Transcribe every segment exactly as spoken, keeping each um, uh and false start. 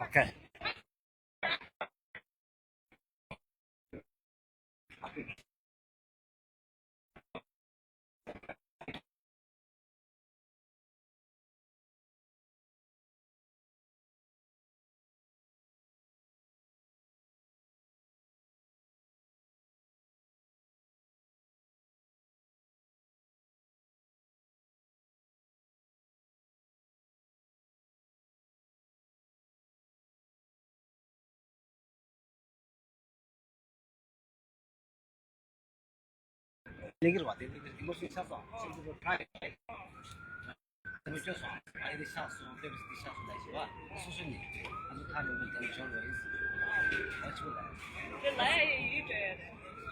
Okay. ལེགས་ར་བ་དེ་ལེགས་ར་དེ་མོ་ཞིག་ཆགས་སོང་། ཆགས་སོང་། ཨ་ཡེ་དེ་ཆགས་སོང་། དེ་བས་དེ་ཆགས་སོང་ལབ་ཞིག་བ། སོ་སོ་ནས་ཨ་ནི་ཁ་ལོ་མི་དེ་ཆོག་རེད། ཨ་ཆོག་ལ། དེ་ལ་ཡ་ཡི་ཡི་དེ།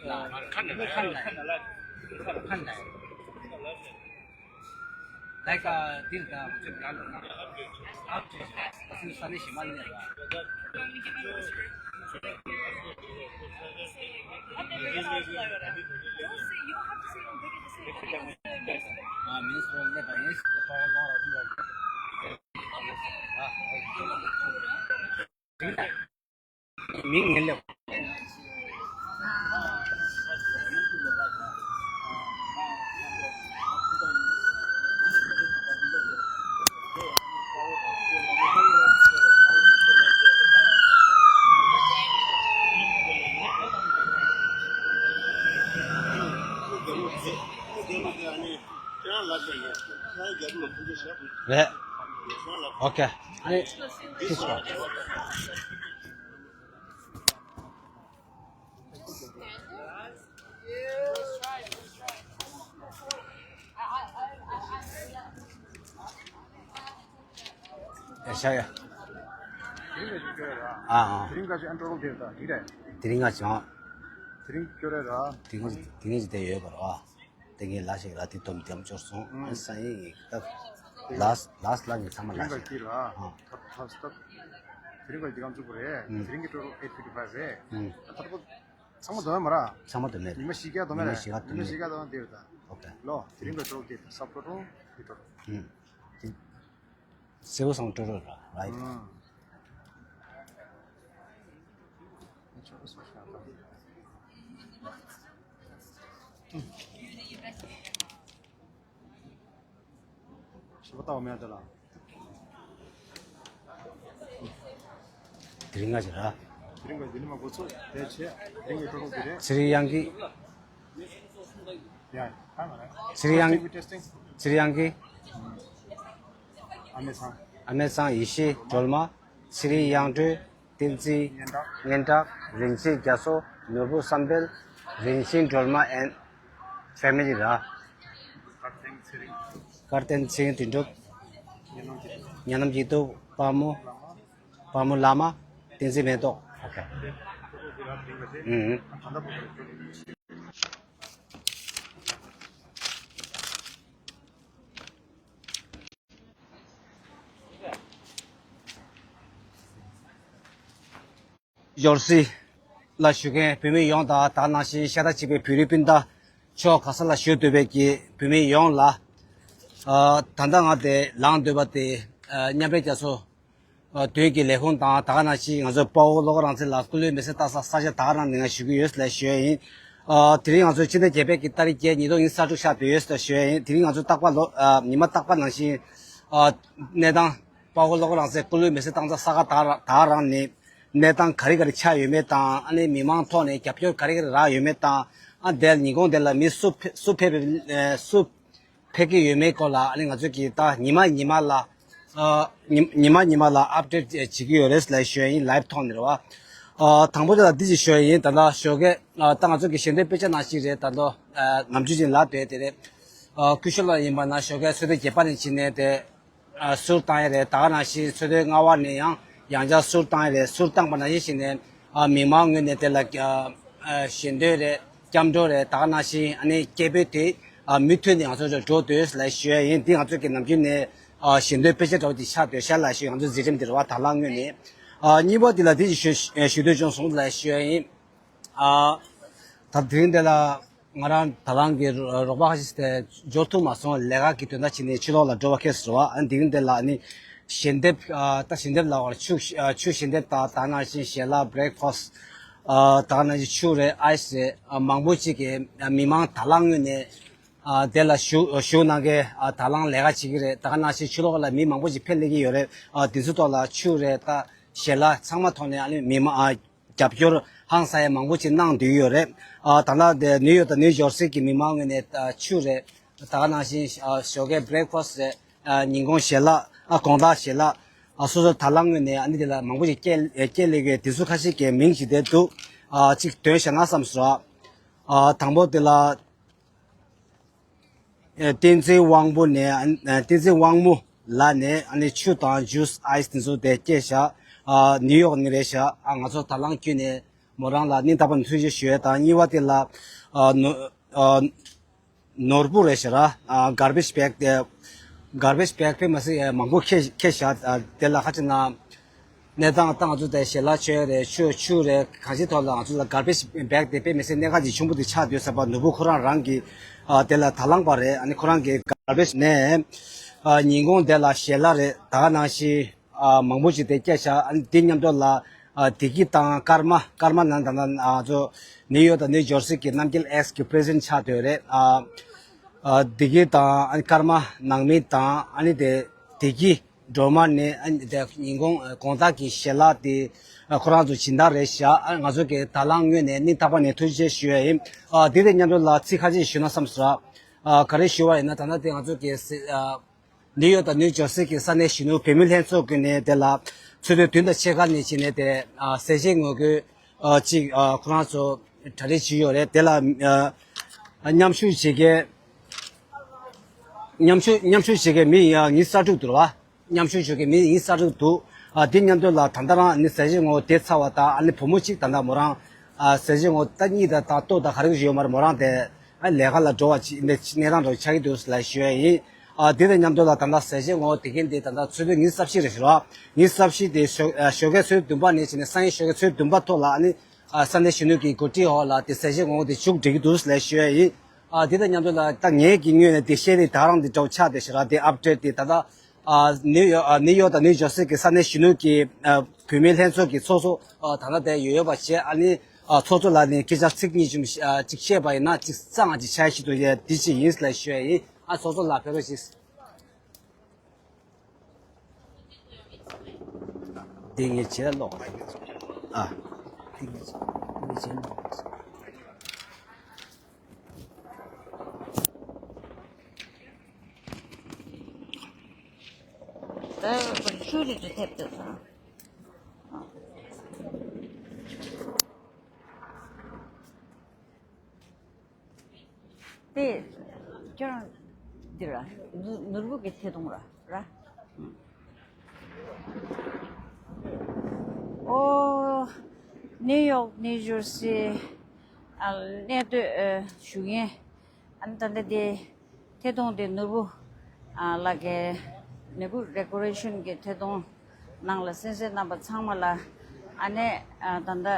ལ་ཁ་ནས་ལ་ཁ་ནས་ལ་ཁ་ནས་ལ། like, uh, འདིར་ད་ང་ཚོས་ང་ལ་ང་ཨབ་ཏུ་ང་ཚོའི་ས་གནས་གཞན་མ་ནས་ལ། ཨ་མིན་སོ་ལེ་པ་ཡིན་སི་ཏོ་ལོ་ར་ཏུ་ལ། མིང་ངེས་ལེགས། རེད། ཨོ་ཁེ། ཨ་ནི་ཁྱེད་ཚོ། ཡ་ཤ་ཡ། ཨ་ཨ། དེ་རིང་ཁ་ཤས་ཨན་ཏྲོ་རོག་དེ་ད་འགྲིག་རེད། དེ་རིང་ང་བྱང་། དེ་རིང་སྐྱོ་རེད་ར། དེ་རིང་དེ་རིང་ཅི་དེ་ཡོད་པ་ར། དེ་ངའི་ལ་ཞིག་ལ་དེ་དོམ་དེམ་འབྱོར་སོང་། ཨ་ས་ཡིན་ངེས་ད། ལ་ལ་ལ་ངའི་ཚང་མ་ལ་ཞིག་ཨ་ཐབ་ཐབ་སྟབས། དེ་རིང་ག་དེ་གང་ཚུགས་པ་རེད། དེ་རིང་གི་ཏྲོ་རོག་eight fifty five རེད། ད་ད་ཚང་མ་འདོན་མ་ར། ཚང་མ་འདོན་མེད། ཉི་མ་བཞི་བརྒྱ་འདོན་མེད་རེད། ཉི་མ་བཞི་བརྒྱ་འདོན་དེ་རེད་ད། ཨོ་ཁེ། ལོ་དེ་རིང་གི་ཏྲོ་རོག་དེ་ད་སབ་ཏྲོ་རོག་དེ་ཏྲོ་རོག་སེ་བོ་སང་ཀྲོ་རོ་ར་རའི། ཞིག་པ་ཏའོ་མེ་ཏ་ལ། དེ་རིང་ང་ཞིག་ར། དེ་རིང་ག་དེ་ནི་མ་གོ་ཚོད་དེ་བྱས་དེ་རིང་གི་ཀྲོ་རོག་དེ་རེད། ཚེ་རིང་དབྱངས་སྐྱིད། ཡ། ཧ་མ་རེད། ཚེ་རིང་དབྱངས། ཚེ་རིང་དབྱངས་སྐྱིད། ཨ་མེ་ཚང་། ཨ་མེ་ཚང་ཡེ་ཤེས་སྒྲོལ་མ། ཚེ་རིང་དབྱངས་སྒྲོལ། བསྟན་འཛིན། སྙན་གྲགས། སྙན་གྲགས། རིན་ཆེན་རྒྱ་མཚོ། ནོར་བུ་བསམ་འཕེལ། རིན་ཆེན་སྒྲོལ་མ་and family ར། དཀར་བསྟན་ཚེ་རིང་། དཀར་བསྟན་ཚེ་རིང་དོན་གྲུབ། ཉེ་ནམ་གྱི་ཉེ་ནམ་གྱི་ཐུགས། དཔའ་མོ། དཔའ་མོ་བླ་མ། བསྟན་འཛིན་མེ་ཏོག་ཨོ་ཁེ། ཨུམ། ཡོར་སི་ལ་བཞུགས་མཁན་བོད་མི་ཡོངས་དང་དེ་ག་ནང་བཞིན་ཤ་ཁྲག་གཅིག་པའི་བོད་རིགས་སྤུན་ཟླ་ཕྱོགས་ག་ས་ལ་བཞུགས་སྡོད་པའི་གི་བོད་མི་ཡོངས་ལ། ཨ། ད་ལྟ་ང་དེ་ལངས་སྡོད་པ་དེ། ཨ། མཉམ་འབྲེལ་རྒྱལ་ཚོགས། ཨ། དོན་གྱི་ལས་ཁུངས་དང་དེ་ག་ནང་བཞིན་ང་ཚོ་དཔའ་བོ་བློ་དགའ་རང་བཙན་ལ་སྐུ་ལུས་མེ་སྲེག་བཏང་ས་ས་ཆ་དེ་ག་རང་ནས་ང་ཞུ་གི་ཡོད་ལ་ཞུ་ཡ་ཡིན། ཨ། དེ་རིང་ང་ཚོ་ཕྱི་ཟླ་བརྒྱད་པའི་གི་ཏ་རིག་བརྒྱད་ཉིས་སྟོང་ཉི་ཤུ་རྩ་དྲུག་ཤར་བསྡད་ཡོད་ལ་ཞུ་ཡ་ཡིན། དེ་རིང་ང་ཚོ་རྟག་པར་ལོ། ཨ། ཉི་མ་རྟག་པར་ནང་བཞིན། ཨ། གནས་སྟངས། དཔའ་བོ་བློ་དགའ་རང་བཙན་སྐུ་ལུས་མེ་སྲེག་བཏང་ས་ས་ག་དེ་ག་རང་ནས། གནས་སྟངས་ག་རེ་ག་རེ་ཆགས་ཡོད་མེད་དང་། ཨ་ནི་མི་མང་ཐོག་ནས་རྒྱབ་སྐྱོར་ག་རེ་ག་རེ་རག་ཡོད་མེད་དང་། ཨ། དེ་ཉིན་གུང་དེ་ལ་མི་སུ་ཕེ་སུ་ཕེབས་པའི་སུ་ཕེབས་ཀྱི་ཡོད་མེད་སྐོར་ལ། ཨ་ནི་ང་ཚོ་གིས་ད་ཉི་མ་ཉི་མ་ལ། ཨ། ཉི་ཉི་མ་ཉི་མ་ལ་ཨབ་ཌེཊ་བྱེད་ཀྱི་ཡོད་རེད་ལ་ཞུ་ཡ་ཡིན། ལའིབ་ཐོག་ནས་རེད་བ། ཨ། དང་པོ་དེ་ལ་འདི་ཅིག་ཞུ་ཡ་ཡིན། ད་ལྟ་ཞོགས་ཀས། ཨ། ད་ང་ཚོ་གི་ཞལ་འདོན་དཔེ་ཆ་ནང་བཞིན་རེད། ད་ལྟ། ཨ། ནམ་རྒྱུན་བཞིན་ལ་སྡོད་དེ་རེད། ཨ། སྐུ་ཞབས་ལགས་ཡིན་པ་ན་ཞོགས་ཀས་ཚོད་ལྟ་བརྒྱད་པ་ནས་ཕྱིན་ནས་དེ། ཨ། གསུར་བཏང་ཡས་རེད། དེ་ག་ནང་བཞིན་ཚོད་ལྟའི་ལྔ་པ་ནས་ཡང་ཡང་བསྐྱར་གསུར་བཏང་ཡས་རེད། གསུར་བཏང་པ་ནང་བཞིན་བྱས་ནས། ཨ། མི་མང་ངོས་ནས་དེ་ལ། ཨ། ཨ། ཞལ་འདོན་རེད། སྐྱབས་འགྲོ་རེད། དེ་ག་ནང་བཞིན་ཨ་ནི་སྐད་འབོད་དེ། ཨ། མུ་མཐུད་ནས་ང་ཚོ་འགྲོ་འདོད་ལ་ཞུ་ཡ་ཡིན། འདི་ང་ཚོ་གི་ནམ་རྒྱུན་ནས། ཨ། ཞལ་འདོན་དཔེ་ཆ་འདྲ་བོ་དེ་ཆགས་སྡོད་ཤག་ལ་ཞུ། ང་ཚོ་འཛིན་རིམ་དེ་རེད་བ། དང་བླངས་ངོས་ནས། ཨ། གཉིས་པ་དེ་ལ་དེ་ཞུ་ཞུ་འདོད་བྱུང་སོང་ལ་ཞུ་ཡ་ཡིན། ཨ། ད་དེ་རིང་འདི་ལ་ང་རང་དང་བླངས་ཀྱི་རོགས་པ་ཁ་ཤས་དེ་འབྱོར་ཐུབ་མ་སོང་། ལས་ཀ་གི་དོན་དག་བྱས་ནས་ཕྱི་ལོགས་ལ་འགྲོ་བ་ཁེལ་སོང་བ། ཨ། དེ་རིང་འདི་ལ་ནི་ཞལ་འདེབས། ཨ། ད་ཞལ་འདེབས་ལ་བར་ཆུ་ཨ། ཆུ་ཞལ་འདེབས་དང་། དེ་ག་ནང་བཞིན་ཞལ་ལག་བྷི་རེག་ཕ་སི། ཨ། དེ་ག་ནང་བཞིན་ཆུ་རེད། ཨའི་སི་རེད། ཨ། མང་པོ་ཅིག་གིས། ཨ། མི་མང་དང་བླངས་ངོས་ནས། ཨ། དེ་ལ་ཞུ་ཞུ་གནང་མཁན། ཨ། དང་བླངས་ལས་ཀ་བྱེད་ཀྱི་རེད། དེ་ག་ནང་བཞིན་ཕྱི་ལོགས་ལ་མི་མང་པོ་ཅིག་ཕེབས་སླེབས་ཀྱི་ཡོད་རེད། ཨ། དེ་ཚོ་ཐོག་ལ་ཆུ་རེད། ད་ཞལ་ལག་ཚང་མ་ཐོག་ནས། ཨ་ནི་མི་མང་། ཨ། རྒྱབ་སྐྱོར་ཧང་སང་ཡ་མང་པོ་ཅིག་གནང་བསྡད་ཡོད་རེད། ཨ། ད་ལྟ་དེ་ནིའུ་ཡོག་དང་ནིའུ་ཇོར་སི་གི་མི་མང་ངོས་ནས། ཨ། ཆུ་རེད། ད་ག་ནང་བཞིན། ཨ། ཞོགས་ཀའི་བྷི་རེག་ཕ་སི་རེད། ཨ། ཉིན་གུང་ཞལ་ལག་ཨ། དགོང་དག་ཞལ་ལག་ཨ། སོ་སོ་དང་བླངས་ངོས་ནས་ཨ་ནི་དེ་ལ་མང་པོ་ཞིག་སྐྱེལ་སྐྱེལ་སླེབས་ཀྱི་ཡོད། དེ་ཚོ་ཁ་ཤས་ཀྱི་མིང་ཞིག་དེ་འདུག་ཨ། ཅིག་འདོན་བཞག་ན་བསམ་སོང་། ཨ། དང་པོ་དེ་ལ། ཨ། བསྟན་འཛིན་དབང་པོ་ནས། ཨ། བསྟན་འཛིན་དབང་མོ་ལགས་ནས་ཨ་ནི་ཆུ་དང་ཇུས། ཨའི་སི་དེ་ཚོ་དེ་སྐྱེལ་བཞག་ཨ། ནིའུ་ཡོག་ནས་རེད་བཞག་ཨ། ང་ཚོ་དང་བླངས་བརྒྱུད་ནས་མོ་རང་ལ་སྙིང་ཐག་པ་ནས་ཐུགས་རྗེ་ཞུ་ཡས་དང་། གཉིས་པ་དེ་ལ། ཨ། ནོར་ཨ། ནོར་བུ་རེད་བཞག་ར། ཨ། གར་བེཇ་བེག་དེ། garbage bag དཔེ་མི་སྲིད་མང་པོ་ཁྱེར་ཁྱེར་བཞག་དེ་ལ་ཁ་ཅིག་ན། གནས་སྟངས་ད་ང་ཚོ་དེ་ཞལ་ལག་མཆོད་རེད། ཆུ་ཆུ་རེད། གང་ཅིའི་ཐོག་ལ་ང་ཚོ་ལ་garbage bag དེ་དཔེ་མི་སྲིད་གནད་འགག་ཅིག་ཆེན་པོ་དེ་ཆགས་བསྡད་ས་པ། ནོར་བུ་ཁོ་རང་རང་གི་དེ་ལ་དང་བླངས་པ་རེད། ཨ་ནི་ཁོ་རང་གི་garbage ནས་ཉིན་གུང་དེ་ལ་ཞལ་ལག་རེད། ད་ག་ནང་བཞིན་མང་པོ་ཅིག་དེ་བསྐྱལ་བཞག་ཨ་ནི་དེ་མཉམ་དུ་ལ་བདེ་སྐྱིད་དང་ཀརྨ། ཀརྨ་ནང་ད་ལྟ་ང་ཚོ་ནིའུ་ཡོག་དང་ནིའུ་ཇར་སི་གི་རྣམ་རྒྱལ་ཨེགས་གི་པི་རེ་སི་ཌེན་ཊི་ཆགས་བསྡད་རེད། བདེ་སྐྱིད་དང་ཨ་ནི་ཀརྨ་ནང་མི་དང་ཨ་ནི་དེ་བདེ་སྐྱིད་སྒྲོལ་མ་ནས་ཨ་ནི་དེ་ཉིན་གུང་དགོང་དག་གི་ཞལ་ལག་དེ་ཁོ་རང་ཚོ་སྦྱིན་བདག་རེད་བཞག་ཨ་ང་ཚོ་གི་དང་བླངས་ངོས་ནས་སྙིང་ཐག་པ་ནས་ཐུགས་རྗེ་ཆེ་ཞུ་ཡ་ཡིན། ཨ་དེ་དང་མཉམ་དུ་ལ་ཚིག་ཁ་ཤས་ཞུ་ན་བསམ་སོང་། ཨ་ག་རེ་ཞུ་བ་ཡིན་ན། ད་ལྟ་དེ་ང་ཚོ་གི་སི་ཨ་ནིའུ་ཡོག་དང་ནིའུ་ཇར་སི་གི་ས་གནས་གཞོན་ནུ་བུད་མེད་ལྷན་ཚོགས་ཀྱི་ནས་དེ་ལ་ཚོགས་དུས་བདུན་དང་ཕྱེད་ཀ་ནས་བྱས་ནས་དེ་ཨ་ཟས་བཅད་ངོ་རྒོལ་ཨ་ཅིག་ཨ་ཁོ་རང་ཚོ་གྲ་སྒྲིག་བྱས་ཡོད་རེད། དེ་ལ་ཨ་མཉམ་ཞུགས་བྱེད་མཁན། མཉམ་ཞུགས་མཉམ་ཞུགས་བྱེད་མཁན་མི་ཡང་ཉི་ཤུ་རྩ་དྲུག་འདུག་ལ། མཉམ་ཞུགས་བྱེད་མཁན་མི་ཉི་ཤུ་རྩ་དྲུག་འདུག་ཨ་དེ་མཉམ་དུ་ལ་ད་ལྟ་རང་ནི་ཟས་བཅད་ངོ་རྒོལ་དེ་ཚར་བ་དང་། ཨ་ནི་བུ་མོ་གཅིག་ད་ལྟ་མོ་རང་ཨ་ཟས་བཅད་ངོ་རྒོལ་ད་གཉིད་དང་ད་ལྟོ་དང་ག་རེ་ཞིག་ཡོད་མ་རེད། མོ་རང་དེ་ཨ་ལས་ཀ་ལ་འགྲོ་བ་ཅིག་ནས་གནས་སྟངས་འདྲ་ཆགས་ཀྱི་འདུག་ལ་ཞུ་ཡ་ཡིན། ཨ་དེ་དང་མཉམ་དུ་ལ་ད་ལྟ་ཟས་བཅད་ངོ་རྒོལ་དེ་མཁན་དེ་ད་ལྟ་ཚོགས་དུས་ཉི་ཤུ་རྩ་བཞི་རེད་ཞུ་རོགས། ཉི་ཤུ་རྩ་བཞི་དེ་ཞོགས་ཨ་ཞོགས་ཀའི་ཚོད་བདུན་པ་ནས་བྱས་ནས་སང་ཉིན་ཞོགས་ཀའི་ཚོད་བདུན་པ་ཐོག་ལ་ཨ་ནི་ཨ་ས་གནས་གཞོན་ནུ་གི་འགོ་ཁྲིད་འོག་ལ་དེ་ཟས་བཅད་ངོ་རྒོལ་དེ་མཇུག་སྒྲིལ་གྱི་འདུག་ལ་ཞུ་ཡ་ཡིན། ཨ་དེ་དང་མཉམ་དུ་ལ་ད་ངས་ཀྱི་ངོས་ནས་དེ་བཤད་དེ་ད་རང་དེ་འདྲ་བོ་ཆགས་བསྡད་ཤག་ར། དེ་ཨབ་ཌེཊ་དེ་ད་ལྟ་ཨ་ནིའུ་ཡོག་ཨ་ནིའུ་ཡོག་དང་ནིའུ་ཇར་སི་གི་ས་གནས་གཞོན་ནུ་གི་ཨ་བུད་མེད་ལྷན་ཚོགས་ཀྱི་ཚོགས་གཙོ་ཨ་ད་ལྟ་དེ་ཡོད་ཡོད་པ་བྱས། ཨ་ནི་ཨ་ཚོགས་གཙོ་ལགས་ནས་སྐད་ཆ་ཚིག་གཉིས་ཅུང་ཨ་ཅིག་བཤད་པ་ཡིན་ན་ཅིག་གཙང་ང་ཅིག་ཆགས་ཤིག་འདུག་ཡ། དེ་ཅིག་ཡིན་ལ་ཞུ་ཡ་ཡིན། ཨ་ཚོགས་གཙོ་ལགས་ཕེབས་རོགས་ཞུ། འདི་ངས་བྱས་ལོག་རེད། ཨ། འདི་ངས་བྱས་ངས་བྱས་ལོག་རེད། ད་ཆུ་རེ་རེ་ཐེབས་འདུག་ཨ། དེ་ཁྱོད་རང་འདི་ར་ནུ་ནོར་བུ་གི་ཐད་གཏོང་ར་ར། ཨོ། ནིའུ་ཡོག་ནིའུ་ཇར་སི་ཨ་གནས་སྡོད་ཨ་ཞུ་མཁན་ཨ་ནི་ད་ལྟ་དེ་ཐད་གཏོང་དེ་ནོར་བུ་ཨ་ལགས་ཀྱི་ནོར་བུ་ཌེ་ཀོ་རེ་ཤན་གྱི་ཐད་གཏོང་ནང་ལ་གསན་གཟིགས་གནང་བ་ཚང་མ་ལ་ཨ་ནི་ཨ་ད་ལྟ་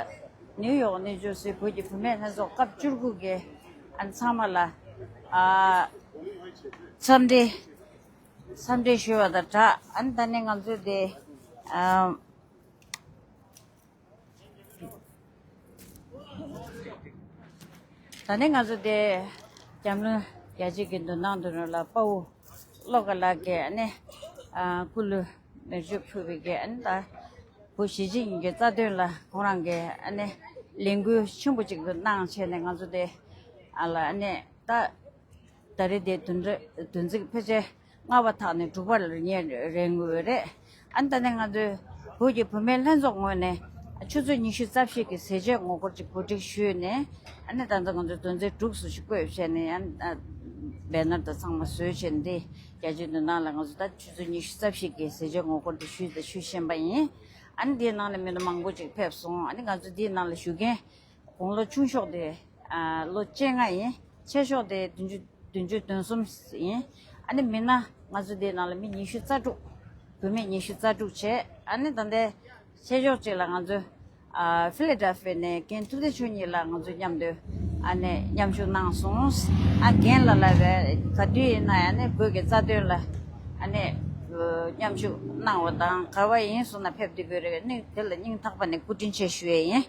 ནིའུ་ཡོག་ནིའུ་ཇར་སི་བོད་ཀྱི་བུད་མེད་ལྷན་ཚོགས་སྐབས་བཅུ་དགུ་གི་ཨ་ནི་ཚང་མ་ལ་ཨ་འཚམས་འདྲི་འཚམས་འདྲི་ཞུ་བ་དང་སྦྲགས། ཨ་ནི་ད་ནི་ང་ཚོས་དེ་ཨ་ད་ནི་ང་ཚོ་དེ་འཛམ་གླིང་རྒྱལ་སྤྱི་གི་མདུན་ཐང་དུ་ལ་དཔའ་བོ་བློ་དགའ་ལགས་ཀྱིས་ཨ་ནི་ཨ་སྐུ་ལུས་མེ་མཆོད་ཕུལ་བའི་གི་ཨ་ནི་ད་བོད་གཞིས་བྱེས་གཉིས་ཀྱི་རྩ་དོན་ལ་ཁོང་རང་གིས་ཨ་ནི་ལས་འགུལ་ཆེན་པོ་ཅིག་གནང་བྱས་ནས་ང་ཚོ་དེ་ཨ་ལ་ཨ་ནི་ད་ད་རེས་དེ་བདུན་ཕྲག་བདུན་ཚིགས་ཕལ་ཆེར་ལྔ་པ་ཐག་ནས་དྲུག་པ་ལ་ཉེ་རན་དགོས་རེད། ཨ་ནི་ད་ནི་ང་ཚོའི་བོད་ཀྱི་བུད་མེད་ལྷན་ཚོགས་ངོས་ནས་ཆུ་ཚོད་ཉི་ཤུ་རྩ་བཞི་གི་ཟས་བཅད་ངོ་རྒོལ་ཅིག་གོ་སྒྲིག་ཞུས་ནས། ཨ་ནི་ད་ལྟ་ང་ཚོ་དོན་ཚན་དྲུག་སུ་ཞིག་བཀོད་བྱས་ནས་ཡང་བེ་ནར་དང་ཚང་མ་བཟོས་བྱས་ནས་འདི་རྒྱལ་སྤྱིའི་མདུན་ཐང་ལ་ང་ཚོ་ད་ཆུ་ཚོད་ཉི་ཤུ་རྩ་བཞི་གི་ཟས་བཅད་ངོ་རྒོལ་དེ་ཞུས་དང་ཞུ་བཞིན་པ་ཡིན། ཨ་ནི་འདིའི་ནང་ལ་མི་སྣ་མང་པོ་ཅིག་ཕེབས་སོང་། ཨ་ནི་ང་ཚོ་འདིའི་ནང་ལ་ཞུགས་མཁན་དགུང་ལོ་ཆུང་ཤོས་དེ་ཨ་ལོ་བཅོ་ལྔ་ཡིན། ཆེ་ཤོས་དེ་བདུན་ཅུ་བདུན་ཅུ་དོན་གསུམ་ཡིན། ཨ་ནི་མི་སྣ་ང་ཚོ་དེའི་ནང་ལ་མི་ཉི་ཤུ་རྩ་དྲུག་བུད་མེད་ཉི་ཤུ་རྩ་དྲུག་བྱས། ཨ་ནི་ད་ལྟའི་ཆེ་ཤོས་ཅིག་ལ་ང་ཚོ་ཨ་ཕི་ལ་ཌེལ་ཕི་ཡ་ནས་རྒན་ཐུབ་བསྟན་ཆོས་ཉིད་ལགས་ང་ཚོ་མཉམ་དུ་ཨ་ནི་མཉམ་ཞུགས་གནང་སོང་། ཨ་རྒན་ལགས་ལ་བས་ག་དུས་ཡིན་ན་ཡང་ནི་བོད་ཀྱི་རྩ་དོན་ལ་ཨ་ནི་མཉམ་ཞུགས་གནང་བ་དང་། ག་བ་ཡིན་སོང་ན་ཕེབས་བསྡད་དགོས་རེད། ནི་དེ་ལ་སྙིང་ཐག་པ་ནས་སྐུ་དྲིན་ཆེ་ཞུ་ཡས་ཡིན།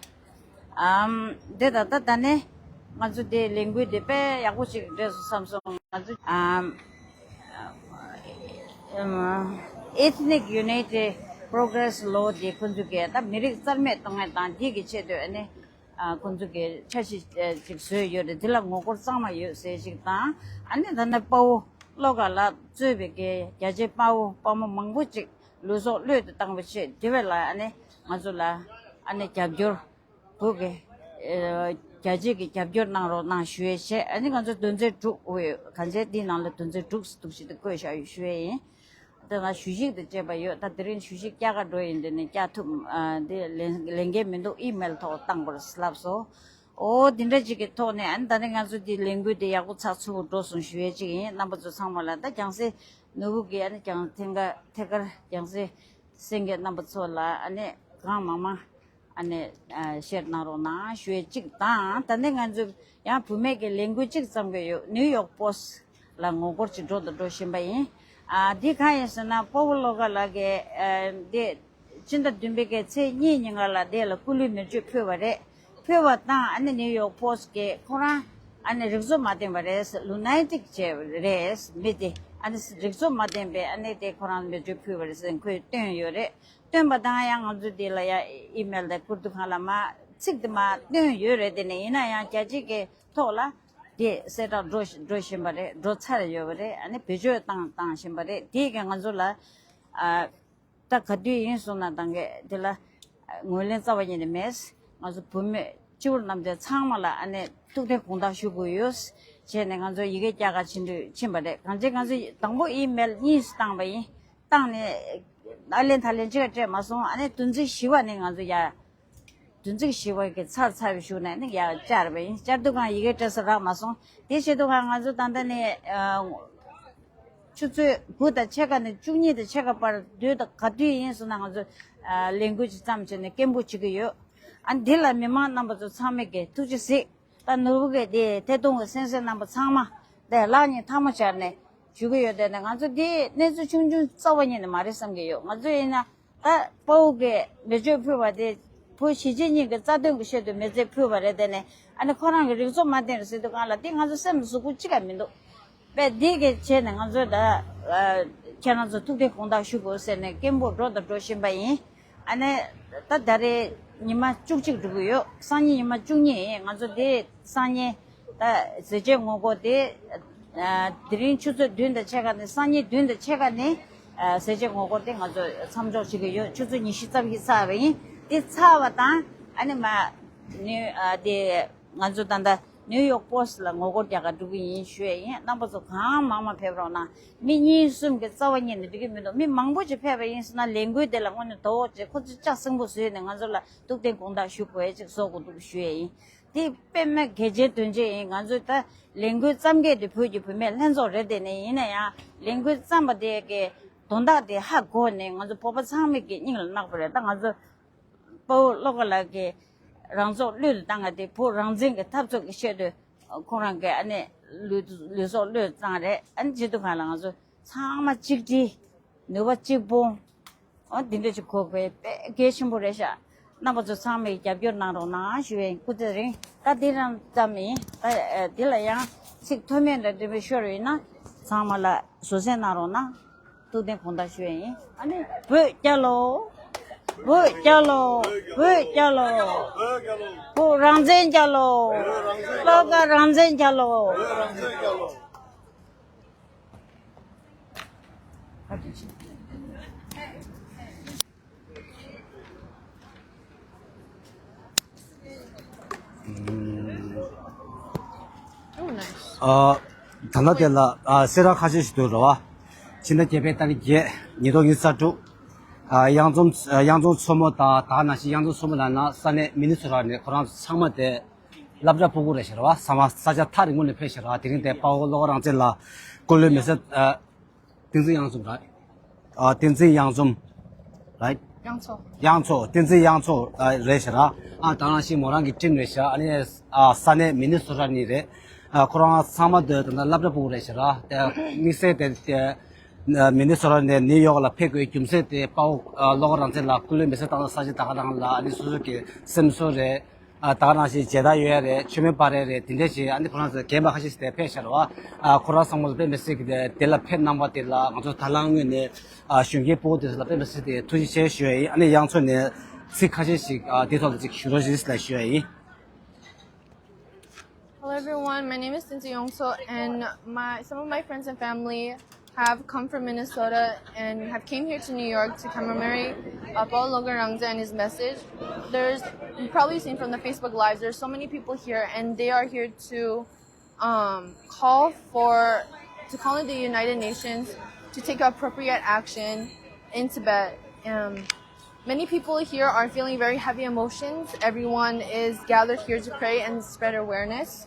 ཨམ། དེ་ད་ལྟ་ད་ནི་ང་ཚོ་དེ་ལས་འགུལ་དེ་དཔེ་ཡག་པོ་ཞིག་འགྲོ་སོང་བསམ་སོང་། ང་ཚོ་ཨམ། Ethnic Unity Progress Law དེ་ཁོ་ཚོ་གིས་ད་མི་རིགས་རྩ་མེད་གཏོང་ཡས་དང་དེ་གི་ཆེད་དུ་ཨ་ནི་ཨ་ཁོ་ཚོ་གིས་འཆར་གཞི་ཅིག་བཟོས་ཡོད་རེད། དེ་ལ་ངོ་རྒོལ་གཙང་མ་ཡོད་ཟེར་ཞིག་དང་། ཨ་ནི་ད་ནི་དཔའ་བོ་བློ་དགའ་ལགས་གཙོས་པའི་གི་རྒྱ་ཆེའི་དཔའ་བོ་དཔའ་མོ་མང་པོ་ཅིག་ལུས་སྲོག་བློས་ཏེ་བཏང་བའི་ཆེད་དེ་བས་ལ་ཨ་ནི་ང་ཚོ་ལ་ཨ་ནི་རྒྱབ་སྐྱོར། བོད་ཀྱི་ཨ་རྒྱལ་སྤྱི་གི་རྒྱབ་སྐྱོར་གནང་རོགས་གནང་ཞུ་ཡས་བྱས། ཨ་ནི་ང་ཚོ་དོན་ཚན་དྲུག་འོ་ཡོད། གང་བྱས་འདིའི་ནང་ལ་དོན་ཚན་དྲུག་འདུག་ཞིག་ཏུ་བཀོད་བཞག་ཡོད་ཞུ་ཡས་ཡིན། དེ་ན་ཞུ་གཞི་དང་བཅས་པ་ཡོད། ད་དེ་རིང་ཞུ་གཞི་བསྐྱར་ག་འགྲོ་ཡིན། དེ་ནས་བསྐྱར་ཐུབ་ཨ་དེ་ལས་ལས་འགན་མི་འདུག་ཨི་མེལ་ཐོག་བཏང་དགོས་ལབ་སོང་། འོ་དེ་འདྲ་ཅིག་གི་ཐོག་ནས་ཨ་ནི་ད་ནི་ང་ཚོ་དེ་ལས་འགུལ་དེ་ཡག་པོ་ཚགས་ཚུད་པོ་འགྲོ་སོང་ཞུ་ཡས་ཅིག་ཡིན། རྣམ་པ་ཚོ་ཚང་མ་ལ་ད་རྒྱང་སྲིང་ ནོར་བུ་གིས་ཨ་ནི་ཀྱང་ཐེངས་ཀ་ཐད་ཀར་ཀྱང་སྲིད་སེང་གེ་རྣམ་པ་ཚོ་ལ་ཨ་ནི་གང་མང་མང་ཨ་ནི་ཤེར་གནང་རོགས་གནང་ཞུ་ཡས་གཅིག་དང་། ད་ནི་ང་ཚོས་ཡང་བུད་མེད་ཀྱི་ལས་འགུལ་གཅིག་བརྩམས་ཀྱི་ཡོད། ནིའུ་ཡོག་པོ་སི་ལ་ངོ་རྒོལ་གྱི་འགྲོ་དང་འགྲོ་བཞིན་པ་ཡིན། ཨ་འདི་གང་ཡིན་ཟེར་ན་སྤོ་བོ་བློ་དགའ་ལགས་ཀྱིས་ཨ་འདི་སྤྱི་ཟླ་བདུན་པའི་གི་ཚེས་གཉིས་ཉིན་ཀ་ལ་འདི་ལ་སྐུ་ལུས་མེ་མཆོད་ཕུལ་བ་རེད། ཕུལ་བ་དང་ཨ་ནི་ནིའུ་ཡོག་པོ་སི་ཀྱིས་ཁོ་རང་ཨ་ནི་རིག་གསོ་མ་བསྟེན་པ་རེད། ལུ་ནའི་ཊིག་བྱས་པ་རེད། མི་དེ་ཨ་ནི་རིག་གསོ་མ་བསྟེན་པའི་ཨ་ནི་དེ་ཁོ་རང་མེ་མཆོད་ཕུལ་བ་རེད་ཟེར་ཁོས་བཏོན་ཡོད་རེད། བཏོན་པ་དང་ཡང་ང་ཚོ་དེ་ལ་ཡང་ཨི་མེལ་དང་བསྐུར་དུ་གང་ལ་མ་ཚིག་དེ་མ་བཏོན་ཡོད་རེད། དེ་ནས་ཡིན་ན་ཡང་རྒྱལ་སྤྱིའི་གི་ཐོག་ལ་དེ་གསལ་བསྒྲགས་འགྲོ་འགྲོ་བཞིན་པ་རེད། འགྲོ་ཚར་ཡོད་པ་རེད། ཨ་ནི་བེད་སྤྱོད་བཏང་བཏང་བཞིན་པ་རེད། དེ་གི་ང་ཚོ་ལ་ཨ། ད་ག་དུས་ཡིན་སོང་ན་ད་གི་དེ་ལ་ངོས་ལེན་རྩ་བ་ཉིད་ནས་མེད། ང་ཚོ་བུད་མེད་སྤྱི་བོར་རྣམས་དེ་ཚང་མ་ལ་ཨ་ནི་ཐུགས་ཕན་དགོངས་དག་ཞུ་དགོས་ཡོད་བྱས་ནས་ང་ཚོ་ཡི་གེ་རྒྱག་ག་ཕྱིན་དུས་ཕྱིན་པ་རེད། གང་ཅི་ང་ཚོ་དང་པོ་ཨི་མེལ་གཉིས་སུ་བཏང་བ་ཡིན། བཏང་ནས་ཨ་ལན་ད་ལན་གཅིག་ལ་སྤྲད་མ་སོང་། ཨ་ནི་བདུན་ཚིགས་བཞི་པ་ནས་ང་ཚོ་ཡ། བདུན་ཚིགས་བཞི་པ་གི་ཚར་ཚར་བའི་གཞུག་ནས་ནི་ཡར་བཅར་བ་ཡིན། བཅར་དུས་གང་ཡི་གེ་སྤྲད་ས་རག་མ་སོང་། དེ་བྱེད་དུས་གང་ང་ཚོ་ད་ལྟ་ནས་ཨ་ཆུ་ཚོད་དགུ་དང་ཕྱེད་ཀ་ནས་བཅུ་གཉིས་དང་ཕྱེད་ཀ་བར་དུས་ད་ག་དུས་ཡིན་སོང་ན་ང་ཚོ་ཨ་ལས་འགུལ་ཅིག་བརྩམས་བྱས་ནས་སྐད་འབོད་བྱེད་ཀྱི་ཡོད། ཨ་འདི་ལ་མི་མང་རྣམ་པ་ཚོ་ཚང་མས་ཀྱི་ཐུགས་རྗེ་གཟིགས། ད་ནོར་བུ་གི་དེ་ཐད་གཏོང་གི་སེམས་སེམས་རྣམ་པ་ཚང་མ་དེ་ལག་གཉིས་ཐལ་མོ་སྦྱར་ནས་ཞུ་གི་ཡོད། དེ་ནས་ང་ཚོ་དེ་གནས་ཚུལ་ཆུང་ཆུང་རྩ་བ་ཉིད་ནས་མ་རེད་བསམ་གྱི་ཡོད། ང་ཚོ་ཡིན་ན་ད་དཔའ་བོ་གིས་མེ་མཆོད་ཕུལ་བ་དེ་བུ་གཞིས་བྱེས་གཉིས་ཀྱི་རྩ་དོན་གྱི་ཆེད་དུ་མེ་མཆོད་ཕུལ་བ་རེད། དེ་ནས་ཨ་ནི་ཁོ་རང་གི་རིག་གསོ་མ་བསྟན་རེད་ཟེར་དུས་གང་ལ་དེ་ང་ཚོ་སེམས་ལ་ཟུག་པོ་གཅིག་ཀྱང་མི་འདུག་པས་འདི་གི་བྱས་ནས་ང་ཚོས་ད་ཨ་ཁྱེད་རང་ཚོ་ཐུགས་རྗེ་དགོངས་དག་ཞུ་དགོས་ཟེར་ནས་སྐད་འབོད་འགྲོ་དང་འགྲོ་བཞིན་པ་ཡིན། ཨ་ནི་ད་ད་རེས་ཉི་མ་བཅུ་གཅིག་འགྲོ་གི་ཡོད། སང་ཉིན་ཉི་མ་བཅུ་གཉིས་ཡིན། ང་ཚོ་དེ་སང་ཉིན་ད་ཟས་བཅད་ངོ་རྒོལ་དེ་ཨ་དེ་རིང་ཆུ་ཚོད་བདུན་དང་ཕྱེད་ཀ་ནས་སང་ཉིན་བདུན་དང་ཕྱེད་ཀ་ནས་ཨ་ཟས་བཅད་ངོ་རྒོལ་དེ་ང་ཚོ་མཚམས་འཇོག་བྱེད་ཀྱི་ཡོད། ཆུ་ཚོད་ཉི་ཤུ་རྩ་བཞི་ཚར་བ་ཡིན། དེ་ཚར་བ་དང་ཨ་ནི་མ་ནི་ཨ་དེ་ང་ཚོ་ད་ལྟ་ནིའུ་ཡོག་པོ་སི་ལ་ངོ་རྒོལ་རྒྱག་ག་འགྲོ་གི་ཡིན་ཞུ་ཡས་ཡིན། རྣམ་པ་ཚོ་གང་མང་མང་ཕེབས་རོགས་གནང་། མི་གཉིས་གསུམ་གྱི་རྩ་བ་ཉིད་ནས་འགྲིག་གི་མི་འདུག་མི་མང་པོ་ཅིག་ཕེབས་པ་ཡིན་ཟེར་ན་ལས་འགུལ་དེ་ལ་དངོས་གནས་དོ་བོ་ཅིག་ཁོ་ཚོས་ལྕགས་སྲིན་པོ་བཟོས་ནས་ང་ཚོ་ལ་ཐུགས་རྗེ་དགོངས་དག་ཞུ་དགོས་ཡས་ཅིག་བཟོ་དགོས་འདུག་ཞུ་ཡས་ཡིན། དེ་དཔེ་མེད་གལ་ཆེན་དོན་ཆེན་ཡིན། ང་ཚོས་ད་ལས་འགུལ་བརྩམས་མཁན་དེ་བོད་ཀྱི་བུད་མེད་ལྷན་ཚོགས་རེད། དེ་ནས་ཡིན་ན་ཡང་ལས་འགུལ་བརྩམས་པ་དེ་གི་དོན་དག་དེ་ཧ་གོ་ནས་ང་ཚོ་བོད་པ་ཚང་མས་ཀྱི་སྙིང་ལ་བརྣག་པ་རེད། ད་ང་ཚོ་དཔའ་བོ་བློ་དགའ་ལགས་ཀྱིས་རང་ཚོགས་བློས་བཏང་བ་དེ་བོད་རང་བཙན་གྱི་འཐབ་རྩོད་ཀྱི་ཆེད་དུ་ཁོང་རང་གིས་ཨ་ནི་ལུས་ལུས་སྲོག་བློས་བཏང་རེད། ཨ་ནི་བྱེད་དུས་གང་ལ་ང་ཚོ་ཚང་མ་གཅིག་སྒྲིལ། ནུས་པ་གཅིག་སྤུངས། ཨོ་འདི་འདྲ་ཅིག་གོ་དགོས་དཔེ་གལ་ཆེན་པོ་རེད་ཤག་རྣམ་པ་ཚོ་ཚང་མས་རྒྱབ་སྐྱོར་གནང་རོགས་གནང་ཞུ་བའི་སྐུ་ཚེ་རིང་། ད་འདི་རང་ཙམ་ཡིན། ད་ཨ་འདི་ལ་ཡང་ཚིག་མཐོ་དམན་འདྲ་འདྲ་པོ་ཤོར་ཡོད་ན་ཚང་མ་ལ་བཟོད་བསྲན་གནང་རོགས་གནང་། ཐུགས་རྗེ་དགོངས་དག་ཞུ་ཡ་ཡིན། ཨ་ནི་བོད་རྒྱལ་ལོ། བོད་རྒྱལ་ལོ། བོད་རྒྱལ་ལོ། བོད་རང་བཙན་རྒྱལ་ལོ། བློ་དགའ་རང་བཙན་རྒྱལ་ལོ། Oh, nice. ཨ། ད་ལྟ་དེ་ལ་ཨ་གསལ་བསྒྲགས་ཁ་ཤས་ཤིག་འདུག་རེད་བ། ཕྱི་ཟླ་བརྒྱད་པའི་ཏ་རིག་བརྒྱད་ཉིས་སྟོང་ཉི་ཤུ་རྩ་དྲུག་ཨ་གཡང་འཛོམས་གཡང་འཛོམས་མཚོ་མོ་དང་ད་ག་ནང་བཞིན་གཡང་འཛོམས་མཚོ་མོ་ལབ་ན་ས་གནས་མི་ནི་སོ་ཊ་ནས་ཁོ་རང་ཚོ་ཚང་མ་དེ་སློབ་གྲྭ་ཕྲུ་གུ་རེད་ཤག་རེད་བ། ཚང་མ་ས་ཆ་ཐག་རིང་པོ་ནས་ཕེབས་ཤག་རེད་བ། དེ་རིང་དེ་དཔའ་བོ་བློ་དགའ་རང་བཙན་ལ་སྐུ་ལུས་མེ་སྲེག་ཨ། བསྟན་འཛིན་གཡང་འཛོམས་རེད། ཨ། བསྟན་འཛིན་གཡང་འཛོམས་རེད། གཡང་མཚོ། གཡང་མཚོ། བསྟན་འཛིན་གཡང་མཚོ་ཨ་རེད་ཤག་ར། ཨ་ད་ག་ནང་བཞིན་མོ་རང་གི་ཊིམ་རེད་ཤག་ཨ་ནི་ཨ་ས་གནས་མི་ནི་སོ་ཊ་ནས་རེད། ཨ་ཁོ་རང་ཚང་མ་དེ་ད་ལྟ་སློབ་གྲྭ་ཕྲུ་གུ་རེད་ཤག་ར། དེ་དམིགས་བསལ་དེ་དེ་མི་ནི་སོ་ཊ་ནས་ནིའུ་ཡོག་ལ་ཕེབས་དགོས་རྒྱུ་མཚན་དེ་དཔའ་བོ་ཨ་བློ་དགའ་རང་བཙན་ལ་སྐུ་ལུས་མེ་སྲེག་བཏང་ས་ས་ཆ་ད་ག་རང་ལ་ཨ་ནི་སོ་སོ་གི་སེམས་གསོ་རེད། ཨ་ད་ག་ནང་བཞིན་མཇལ་དར་ཡོད་ཡ་རེད། མཆོད་མེ་སྤར་ཡ་རེད། དེ་འདྲ་བྱས་ཨ་ནི་ཁོ་རང་ཚོ་རྒན་པ་ཁ་ཤས་ཤིག་དེ་ཕེབས་ཤག་ར་བ། ཨ་ཁོ་རང་ཚང་མ་ལ་དཔེ་མི་སྲིད་ཀྱི་དེ་དེ་ལ་ཕེབས་གནང་བ་དེ་ལ་ང་ཚོ་དང་བླངས་ངོས་ནས་ཨ་གཞོན་སྐྱེས་ཕྲུ་གུ་དེ་ཚོ་ལ་དཔེ་མི་སྲིད་དེ་ཐུགས་རྗེ་ཆེ་ཞུ་ཡ་ཡིན། ཨ་ནི་གཡང་མཚོ་ནས་ཚིག་ཁ་ཤས་ཤིག་ཨ་དེ་ཐོག་ལ་ཅིག་ཞུ་རོགས་ཞེས་ལ་ཞུ་ཡ་ཡིན། Hello everyone, my name is Tinzi Yongso, and my some of my friends and family have come from Minnesota and have came here to New York to commemorate uh, Paul Logan Rangza and his message. There's, you've probably seen from the Facebook Lives, there's so many people here, and they are here to um, call for, to call on the United Nations to take appropriate action in Tibet. Um, many people here are feeling very heavy emotions. Everyone is gathered here to pray and spread awareness.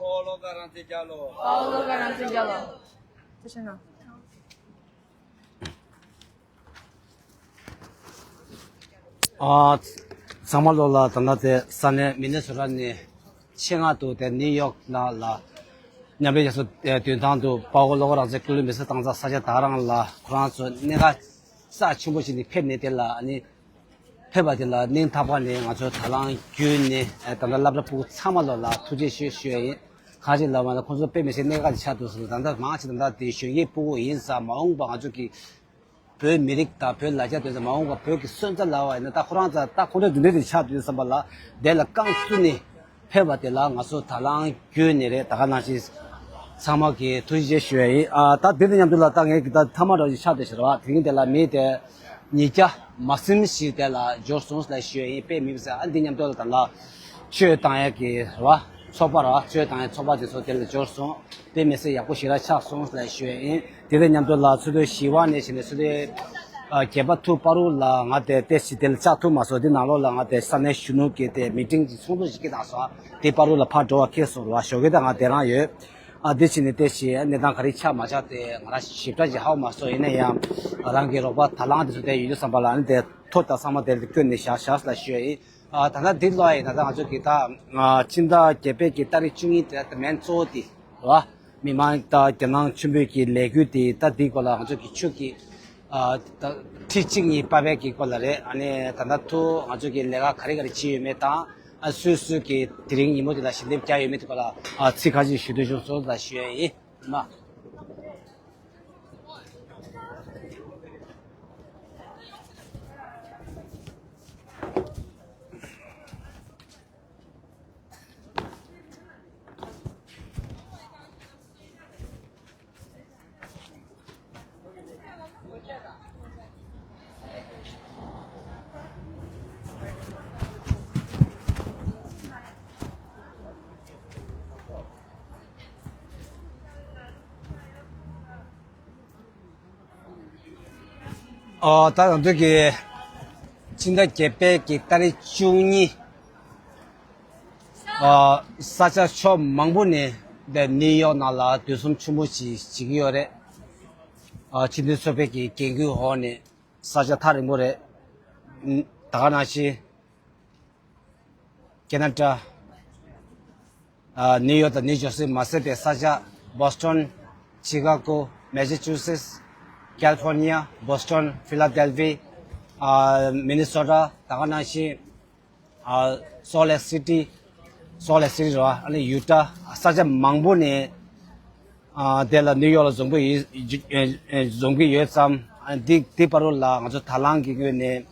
དཔའ་བོ་བློ་དགའ་རང་བཙན་རྒྱལ་ལོ། དཔའ་བོ་བློ་དགའ་རང་བཙན་རྒྱལ་ལོ། ཐུགས་རྗེ་གནང་། ཨ། ཚང་མ་ལོ་ལ་ད་ལྟ་དེ་ས་གནས་མི་ནི་སོ་ཊ་ནས་ཆེད་མངགས་དུ་དེ་ནིའུ་ཡོག་ནང་ལ་མཉམ་འབྲེལ་རྒྱལ་ཚོགས་མདུན་ཐང་དུ་དཔའ་བོ་བློ་དགའ་རང་བཙན་སྐུ་ལུས་མེ་སྲེག་བཏང་ས་ས་ཆ་ད་རང་ལ་ཁོ་རང་ཚོ་གནད་འགག་རྩ་ཆེན་པོ་ཞིག་ནས་ཕེབས་ནས་དེ་ལ་ཨ་ནི་ཕེབས་པ་དེ་ལ་སྙིང་ཐག་པ་ནས་ང་ཚོ་དང་བླངས་བརྒྱུད་ནས་ད་ལྟ་སློབ་གྲྭ་ཕྲུ་གུ་ཚང་མ་ལོ་ལ་ཐུགས་རྗེ་ཆེ་ཞུ་ཡ་ཡིན། གང་ཞིག་ལབ་པ་ན་ཁོང་ཚོ་དཔེ་མི་སྲིད་གནད་འགག་ཅིག་ཆགས་འདུག་ཟེར། ད་ལྟ་མང་ཆེ་ད་ལྟ་དེ་གཞོན་སྐྱེས་ཕྲུ་གུ་ཡིན་ཙང་མ་འོངས་པ་ང་ཚོ་གི་བོད་མི་རིགས་དང་བོད་ལ་རྒྱ་དོན་ཙམ་མ་འོངས་པ་བོད་ཀྱི་སོན་རྩ་ལབ་པ་ཡིན་ན་ད་ཁོ་རང་ཚོ་ད་ཁོང་ཚོ་འདི་འདྲ་དེ་ཆགས་འདུག་བསམ་པ་ལ་དེ་ལ་རྐང་བཙུགས་ནས་ཕེབས་པ་དེ་ལ་ང་ཚོ་དང་བླངས་བརྒྱུད་ནས་རེད། ད་ག་ནང་བཞིན་ཚང་མ་གི་ཐུགས་རྗེ་ཆེ་ཞུ་ཡ་ཡིན། ཨ་ད་དེ་དང་མཉམ་དུ་ལ་ད་ངས་ཀྱི་ད་ཐ་མ་རང་ཞིག་ཆགས་བསྡད་ཤག་རེད་བ། དེ་རིང་དེ་ལ་མི་དེ་ཉིས་བརྒྱ་མ་ཟིན་ཞིག་དེ་ལ་འབྱོར་སོང་ལ་ཞུ་ཡ་ཡིན། དཔེ་མི་སྲིད་ཨ་འདི་མཉམ་དུ་ལ་ད་ལ་ཆོས་བཏང་ཡ་གི་རེད་བ། ཚོགས་པ་ར་ཆོས་དང་ཚོགས་པ་དེ་ཚོ་དེ་ལ་འབྱོར་སོང་། དཔེ་མི་སྲིད་ཡག་པོ་ཞེ་དྲག་ཆགས་སོང་ལ་ཞུ་ཡ་ཡིན། དེ་དང་མཉམ་དུ་ལ་ཚོ་དོན་བཞི་པ་ནས་བྱས་ནས་ཚོ་དོན་བརྒྱད་པ་ཐུག་བར་དུ་ལ་ང་དེ་ཏེ་ཞིག་དེ་ལ་བཅར་ཐུབ་མ་སོང་། དེ་ནང་ལོགས་ལ་ང་དེ་ས་གནས་གཞོན་ནུ་གི་དེ་མི་ཊིང་ཅིག་ཚོགས་འདུ་ཞིག་གི་དང་སོང་། དེ་བར་དུ་ལ་ཕར་འགྲོ་བ་ཁེལ་སོང་ར་བ། ཞོགས་ཀས་ད་ང་དེ་རང་ཡོད། ཨ་དེ་བྱས་ནས་ཏེ་ཞིག་གནས་སྟངས་ག་རེ་ཆགས་མ་ཆགས་དེ་ང་རང་ཞིབ་ཕྲ་ཞིག་ཧ་གོ་མ་སོང་། ཡིན་ན་ཡང་རང་གི་རོགས་པ་དང་བླངས་དེ་ཚོ་དེ་ཡོད་དུས་ཙམ་པ་ལ་ཨ་ནི་དེ་ཐོ་དང་ཚང་མ་དེ་བཀོད་ནས་བཞག་བཞག་ལ་ཞུ་ཡ་ཡིན། ཨ་ད་ལྟ་འདི་ལོ་ཡིན་ན་ད་ང་ཚོ་གི་ད་ཨ་སྤྱི་ཟླ་བརྒྱད་པའི་གི་ཏ་རིག་བཅུ་གཉིས་དེ་ད་མན་གཙོ་བོ་དེ་རེད་བ། མི་མང་ད་རྒྱ་ནག་ཆེན་པོའི་གི་ལས་འགུལ་དེ་ད་འདིའི་སྐོར་ལ་ང་ཚོ་གི་ཆུ་གི་ཨ་ད་ཁྲི་གཅིག་གཉིས་པ་བའི་གི་སྐོར་ལ་རེད། ཨ་ནི་ད་ལྟ་ཐུག་ང་ཚོ་གི་ལས་ཀ་ག་རེ་ག་རེ་བྱས་ཡོད་མེད་དང་ཨ་སུས་སུས་གི་དེ་རིང་ཉིན་མོ་དེ་ལ་ཞལ་འདེབས་བརྒྱབ་ཡོད་མེད་དེ་སྐོར་ལ་ཨ་ཚིག་ཁ་ཅིག་ཞུ་འདོད་བྱུང་སོང་ལ་ཞུ་ཡ་ཡིན། ཨ་ཨོ་ད་ང་ཚོ་གི་ཕྱི་ཟླ་བརྒྱད་པའི་གི་ཏ་རིག་བཅུ་གཉིས། ཨོ་ས་ཆ་ཕྱོགས་མང་པོ་ནས་འདི་ནིའུ་ཡོག་ནང་ལ་དུས་གསུམ་ཆེན་པོ་ཞིག་བྱེད་ཀྱི་ཡོད་རེད། ཨོ་སྤྱི་མཐུན་ཚོགས་པའི་གི་འགན་ཁུར་འོག་ནས་ས་ཆ་ཐག་རིང་པོ་རེད། ད་ག་ནང་བཞིན་ཁེ་ན་ཌ། ཨ་ནིའུ་ཡོག་དང་ནིའུ་ཇར་སི་མ་ཟད་པའི་ས་ཆ་བྷོ་སི་ཊོན། ཆི་ཀ་གོ། མེ་ཆ་ཆུ་སེ་ཊི། ཀལ་ཕོར་ནི་ཡ། བྷོ་སི་ཊོན། ཕི་ལ་དེལ་ཕི། ཨ་མི་ནི་སོ་ཊ། ད་ག་ནང་བཞིན་ཨ་སོལ་ལེག་སི་ཊི། སོལ་ལེག་སི་ཊི་རེད་བ། ཨ་ནི་ཡུ་ཊ། ས་ཆ་མང་པོ་ནས་ཨ་དེ་ལ་ནིའུ་ཡོག་ལ་འཛོམས་ཀྱི་ཡོད། འཛོམས་ཀྱི་ཡོད་ཙང་ཨ་འདི་འདི་བར་དུ་ལ་ང་ཚོ་དང་བླངས་ཀྱི་ངོས་ནས།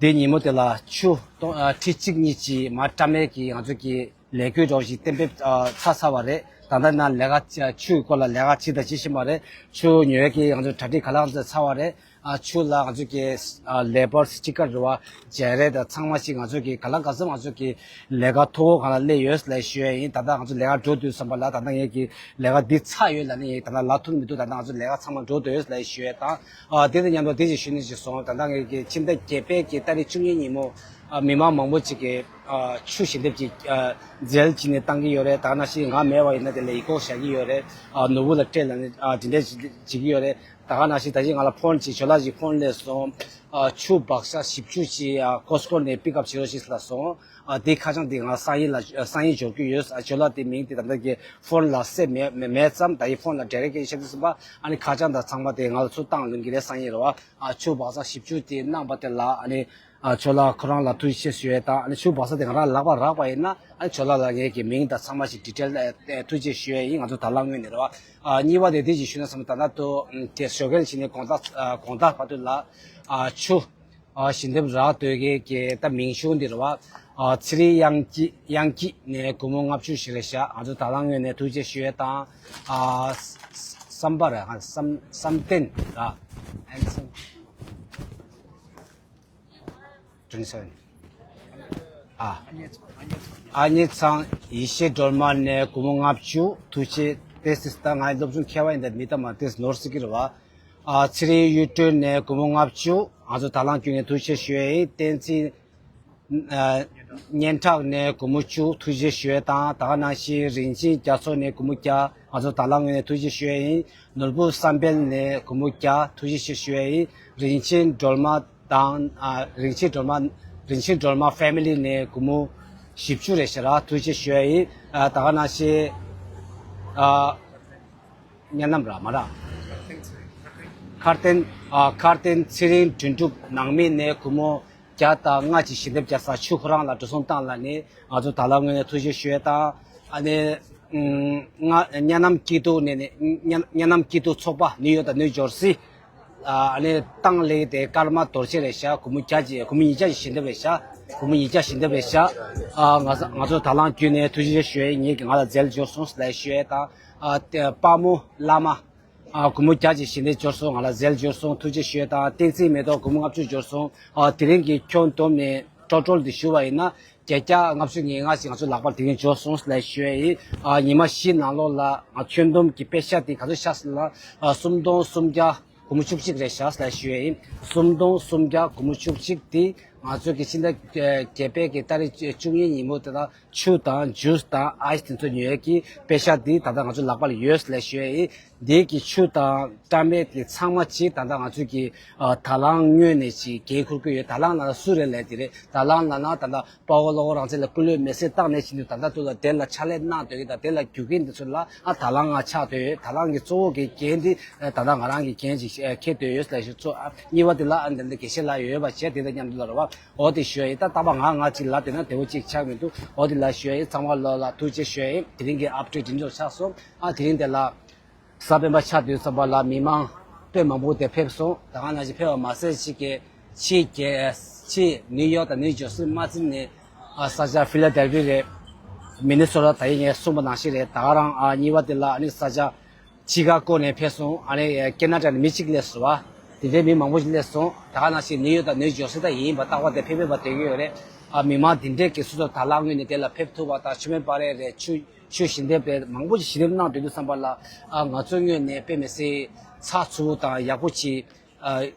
དེ་ཉིན་མོ་དེ་ལ་ཆུ་ཏོ་ཨ་ཁྲི་གཅིག་གཉིས་ཀྱི་མ་བཀྲམ་མེད་ཀྱི་ང་ཚོ་གི་ལས་འགུལ་འདྲ་བོ་ཞིག་གཏན་འབེབས་ཨ་ཚར་ཚར་བ་རེད། ད་ལྟ་ན་ལས་ཀ་ཆུ་ཡི་སྐོར་ལ་ལས་ཀ་བྱེད་དང་བྱེད་བཞིན་པ་རེད། ཆུ་ཉོ་ཡས་ཀྱི་ང་ཚོ་གྲ་སྒྲིག་གང་ལ་གང་འཚམ་ཚར་བ་རེད། ཨ་ཆུ་ལ་ང་ཚོ་གི་ཨ་ལེ་བར་སི་ཊི་ཀར་རེད་བ། སྦྱང་རས་དང་ཚང་མ་ཞིག་ང་ཚོ་གི་གང་ལ་གང་འཚམ་ང་ཚོ་གི་ལས་ཀ་ཐོ་གང་ལ་སླེབས་ཡོད་ལ་ཞུ་ཡ་ཡིན། ད་ལྟ་ང་ཚོ་ལས་ཀ་འགྲོ་དུས་ཙམ་པ་ལ་ད་ལྟ་ངས་ཀྱི་ལས་ཀ་འདི་ཚར་ཡོད་ལ་ནི་ད་ལྟ་ལ་ཐུག་མི་འདུག་ད་ལྟ་ང་ཚོ་ལས་ཀ་ཚང་མ་འགྲོ་འདོད་ཡོད་ལ་ཞུ་ཡ་དང་། ཨ་དེ་དང་མཉམ་དུ་དེ་ཅིག་ཞུ་ནི་ཅིག་སོང་། ད་ལྟ་ངས་ཀྱི་ཕྱི་ཟླ་བརྒྱད་པའི་གི་ཏ་རིག་བཅུ་གཉིས་ཉིན་མོ་ཨ་མི་མང་མང་པོ་ཅིག་གིས་ཨ་ཆུ་ཞལ་འདེབས་ཅིག་ཨ་མཛད་ཅིག་ནས་བཏང་གི་ཡོད་རེད། ད་ག་ནང་བཞིན་ང་མེད་པ་ཡིན་ན་དེ་ལ་ཡིག་སྐོགས་བཞག་གི་ཡོད་རེད། ཨ་ནོར་བུ་ལ་སྤྲད་ལ་ནི་ཨ་དེ་འདྲས་ཅིག་བྱེད་ཀྱི་ཡོད་རེད། ད་ག་ནང་བཞིན་ད་གིན་ང་ལ་ཕོན་ཅིག་ཇོ་ལགས་ཅིག་ཕོན་སླེབས་སོང་། ཨ་ཆུ་སྦག་ཤ་བཞི་བཅུ་ཅིག་ཨ་ཀོ་སི་ཀོ་ནས་པིག་ཨབ་བྱེད་རོགས་ཞེས་ལབ་སོང་། ཨ་དེ་ཁ་བྱང་དེ་ང་ས་ཡིན་ལ་ཨ་ས་ཡིན་འབྱོར་གྱི་ཡོད། ཨ་ཇོ་ལགས་དེ་མིང་དེ་ད་ལྟ་གི་ཕོན་ལ་སེབ་མེད་མེད་མེད་ཙམ། ད་ཡི་ཕོན་ལ་ཌའི་རེག་ཀི་ཤེས་ཟིན་པ། ཨ་ནི་ཁ་བྱང་དང་ཚང་མ་དེ་ང་ལ་ཚུར་བཏང་ལོན་གྱི་རེད། ས་ཡིན་རེད་བ། ཨ་ཆུ་སྦག་ཤ་བཞི་བཅུ་དེ་གནང་པ་དེ་ལ་ཨ་ནི་ ཨ་ཇོ་ལགས་ཁོ་རང་ལ་ཐུགས་རྗེ་ཆེ་ཞུ་ཡས་དང་། ཨ་ནི་ཤུག་པ་ས་དེ་ང་རང་ལག་པར་རག་པ་ཡིན་ན། ཨ་ཇོ་ལགས་ལ་ངེད་ཀྱི་མིང་དང་ཚང་མ་ཞིག་ཌི་ཊེལ་ཨ་ཨ་ཐུགས་རྗེ་ཆེ་ཞུ་ཡས་ཡིན། ང་ཚོ་དང་བླངས་ངོས་ནས་རེད་བ། ཨ་གཉིས་པ་དེ་དེ་ཅིག་ཞུས་ན་བསམ། ད་ལྟ་དུ་ཨམ་དེ་ཞོགས་ཀས་ཕྱིན་ནས་དགོང་དག་ཨ་དགོང་དག་བར་དུ་ལ་ཨ་ཆུ་ཨ་ཞལ་འདེབས་རག་སྡོད་མཁན་གྱི་ད་མིང་གཞུང་འདི་རེད་བ། ཨ་ཚེ་རིང་དབྱངས་སྐྱིད། དབྱངས་སྐྱིད་ནས་སྒོར་མོ་ལྔ་བཅུ་ཞིག་རེད་ཤག་ང་ཚོ་དང་བླངས་ངོས་ནས་ཐུགས་རྗེ་ཆེ་ཞུ་ཡས་དང་། ཨ་བསམ་པ་རེད། ཨ་བསམ་བསམ་གཏན་ར། ཨ་བསམ། ཨ་ཨ་ཉེ་ཚང་ཡེ་ཤེས་སྒྲོལ་མ་ནས་སྒོར་མོ་ལྔ་བཅུ། ཐུགས་རྗེ་ཆེ། ཏེ་སི་ད་ང་སློབ་སྦྱོང་མཁས་པ་ཡིན་ད་མི་ད་མ་ཏེས་ནོར་སྲིད་ཀྱི་རེད་བ། ཨ་ཚེ་རིང་གཡུ་སྒྲོན་ནས་སྒོར་མོ་ལྔ་བཅུ། ང་ཚོ་དང་བླངས་ཀྱི་ངོས་ནས་ཐུགས་རྗེ་ཆེ་ཞུ་ཡས་ཡིན། བསྟན་འཛིན་ཨ་སྙན་གྲགས་ནས་སྒོར་མོ་བཅུ། ཐུགས་རྗེ་ཆེ་ཞུ་ཡས་དང་། ད་ག་ནང་བཞིན་རིན་ཆེན་རྒྱ་མཚོ་ནས་སྒོར་མོ་བརྒྱ། ང་ཚོ་དང་བླངས་ངོས་ནས་ཐུགས་རྗེ་ཆེ་ཞུ་ཡས་ཡིན། ནོར་བུ་བསམ་འཕེལ་ནས་སྒོར་མོ་བརྒྱ། ཐུགས་རྗེ་ཆེ་ཞུ་ཡས་ཡིན། རིན་ཆེན་སྒྲོལ་མ་དང་ཨ་རིན་ཆེན་སྒྲོལ་མ། རིན་ཆེན་སྒྲོལ་མ་ཕེ་མི་ལི་ནས་སྒོར་མོ་བཞི་བཅུ་རེད་ཤག་ར། ཐུགས་རྗེ་ཆེ་ཞུ་ཡས་ཡིན། ཨ་ད་ག་ནང་བཞིན་ཨ་གཉའ་ནམ་ར་མ་ར། མཁར་བསྟན། ཨ་མཁར་བསྟན་ཚེ་རིང་དོན་གྲུབ་ནང་མི་ནས་སྒོར་མོ་བརྒྱ་དང་ལྔ་ཅིག་ཞལ་འདེབས་བརྒྱབ་ས། ཆུ་ཁོ་རང་ལ་འགྲོ་སོང་བཏང་ལ་ནི་ང་ཚོ་དང་བླངས་ངོས་ནས་ཐུགས་རྗེ་ཆེ་ཞུ་ཡས་དང་། ཨ་ནི་ཨུམ་ང་གཉའ་ནམ་སྐྱིད་སྡུག་ནས་ནས་གཉའ་གཉའ་ནམ་སྐྱིད་སྡུག་ཚོགས་པ་ནིའུ་ཡོག་དང་ནིའུ་ཇོར་སི། ཨ་ནི་ཏང་ལེགས་དེ་ཀརྨ་རྡོ་རྗེ་རེད་ཤག་སྒོར་མོ་བརྒྱ་ཅིག་སྒོར་མོ་ཉིས་བརྒྱ་ཞིག་ཞལ་འདེབས་རེད་ཤག་སྒོར་མོ་ཉིས་བརྒྱ་ཞལ་འདེབས་རེད་ཤག་ཨ་ང་ཚོ་ང་ཚོ་དང་བླངས་བརྒྱུད་ནས་ཐུགས་རྗེ་ཆེ་ཞུ་ཡས། ངེད་ཀྱིས་ང་ལ་མཇལ་འབྱོར་སོང་ལབ་ཞུ་ཡས་དང་། ཨ་དེ་དཔའ་མོ་བླ་མ། ཨ་སྒོར་མོ་བརྒྱ་ཅིག་ཞལ་འདེབས་འབྱོར་སོང་། ང་ལ་མཇལ་འབྱོར་སོང་། ཐུགས་རྗེ་ཆེ་ཞུ་ཡས་དང་། བསྟན་འཛིན་མེ་ཏོག་སྒོར་མོ་ལྔ་བཅུ་འབྱོར་སོང་། ཨ་དེ་རིང་གི་ཁྱོན་བསྡོམས་ནས་ཊོ་ཊལ་དེ་ཞུ་བ་ཡིན་ན་བརྒྱད་བརྒྱ་ལྔ་བཅུ་ང་ལྔ་ཞིག་ང་ཚོ་ལག་པར་དེ་རིང་འབྱོར་སོང་ལབ་ཞུ་ཡས་ཡིན། ཨ་ཉི་མ་བཞི་ནང་ལོགས་ལ་ང་ཁྱོན་བསྡོམས་ཀྱི་པེ་ཤ་དེ་ག་ཚོད་ཤག་ཟེར་ན། ཨ་སུམ་སྟོང་སུམ་བརྒྱ་སྒོར་མོ་བཅུ་གཅིག་རེད་ཤག་ལབ་ཞུ་ཡས་ཡིན། སུམ་སྟོང་སུམ་བརྒྱ་སྒོར་མོ་བཅུ་གཅིག་དེ་ང་ཚོ་གི་ཕྱི་ཟླ་བརྒྱད་པའི་གི་ཏ་རིག་བཅུ་གཉིས་ཉིན་མོ་དེ་དག་ཆུ་དང་ཇུས་དང་ཨའི་སི་དེ་ཚོ་ཉོ་ཡས་ཀྱི་པེ་ཤ་འདི་ད་ལྟ་ང་ཚོ་ལག་པ་ལ་ཡོད་ལབ་ཞུ་ཡས་ཡིན། འདི་གི་ཆུ་དང་སྐྲ་མེད་ཀྱི་ཚང་མ་ཅིག་ད་ལྟ་ང་ཚོ་གི་ཨ་དང་བླངས་ངོས་ནས་ཅིག་འགན་འཁུར་གྱི་ཡོད། དང་བླངས་ལབ་ན་སུ་རེད་ལབ་དེ་རེད། དང་བླངས་ལབ་ན་ད་ལྟ་དཔའ་བོ་བློ་དགའ་རང་བཙན་ལ་སྐུ་ལུས་མེ་སྲེག་བཏང་ནས་ཕྱིན་དུས་ད་ལྟ་དུ་ལ་དེ་ལ་ཕྱག་ལས་གནང་སྡོད་ཀྱི་དང་དེ་ལ་རྒྱུག་གིན་འདི་ཚོ་ལ་ཨ་དང་བླངས་ང་ཆགས་སྡོད་ཡོད། དང་བླངས་ཀྱི་གཙོ་བོ་གི་འགན་འདི་ཨ་ད་ལྟ་ང་རང་གི་འགན་ཅིག་འཁྱེར་སྡོད་ཡོད་ལབ་ཞུ། གཙོ་ཨ་གཉིས་པ་དེ་ལ་ཨ་འདི་འདི་དགེ་བཤེས་ལགས་ཡོད་པ་བྱས་དེ་དང་མཉམ་དུ་ལ་རེད་བ། འོ་དེ་ཞུ་ཡ་ཡིན། ད་རྟག་པར་ང་ང་གཅིག་ལབ་བསྡད་ན་བདེ་བོ་གཅིག་ཆགས་མི་འདུག་འོ་དེ་ལ་ཞུ་ཡ་ཡིན། ཚང་མ་ལོ་ལ་ཐུགས་རྗེ་ཞུ་ཡ་ཡིན། དེ་རིང་གི་ཨབ་ཌེཊ་འདི་འདྲ་ཆགས་སོང་། ཨ་དེ་རིང་དེ་ལ་གཟའ་སྤེན་པ་ཆགས་དུས་ཙམ་པ་ལ་མི་མང་དཔེ་མང་པོ་དེ་ཕེབས་སོང་། ད་ག་ནང་བཞིན་ཕེབས་པ་མ་ཟད་ཅིག་གི་ཕྱི་རྒྱལ་ཕྱི་ནིའུ་ཡོག་དང་ནིའུ་ཇོར་སི་མ་ཚད་ནས་ཨ་ས་ཆ་ཕི་ལ་ཌེལ་ཕི་རེད། མི་ནི་སོ་ཊ་ད་ཡིན་ངས་གསུངས་པ་ནང་བཞིན་རེད། ད་ག་རང་ཨ་གཉིས་པ་དེ་ལ་ཨ་ནི་ས་ཆ་ཅི་ཀ་གོ་ནས་ཕེབས་སོང་། ཨ་ནི་ཨ་ཁེ་ན་ཌ་ནས་མི་གཅིག་སླེབས་སོང་བ། དེ་འདྲའི་མི་མང་པོ་ཞིག་སླེབས་སོང་། ད་ག་ནང་བཞིན་ནིའུ་ཡོག་དང་ནིའུ་ཇོར་སི་ད་ཡིན་པ་རྟག་པར་དེ་ཕེབས་ཕེབས་པ་སྡོད་ཀྱི་ཡོད་རེད། ཨ་མི་མང་དེ་འདྲས་ཀྱི་སོ་སོ་དང་བླངས་ངོས་ནས་དེ་ལ་ཕེབས་ཐུབ་པ་དང་ཆུ་སྨན་པ་རེ་རེ་ཆུ་ཆུ་ཞལ་འདེབས་རེ་མང་པོ་ཞིག་ཞལ་འདེབས་གནང་སྡོད་དུས་ཙམ་པ་ལ་ཨ་ང་ཚོའི་ངོས་ནས་དཔེ་མི་སྲིད་ཚགས་ཚུད་པོ་དང་ཡག་པོ་ཅིག་ཨ་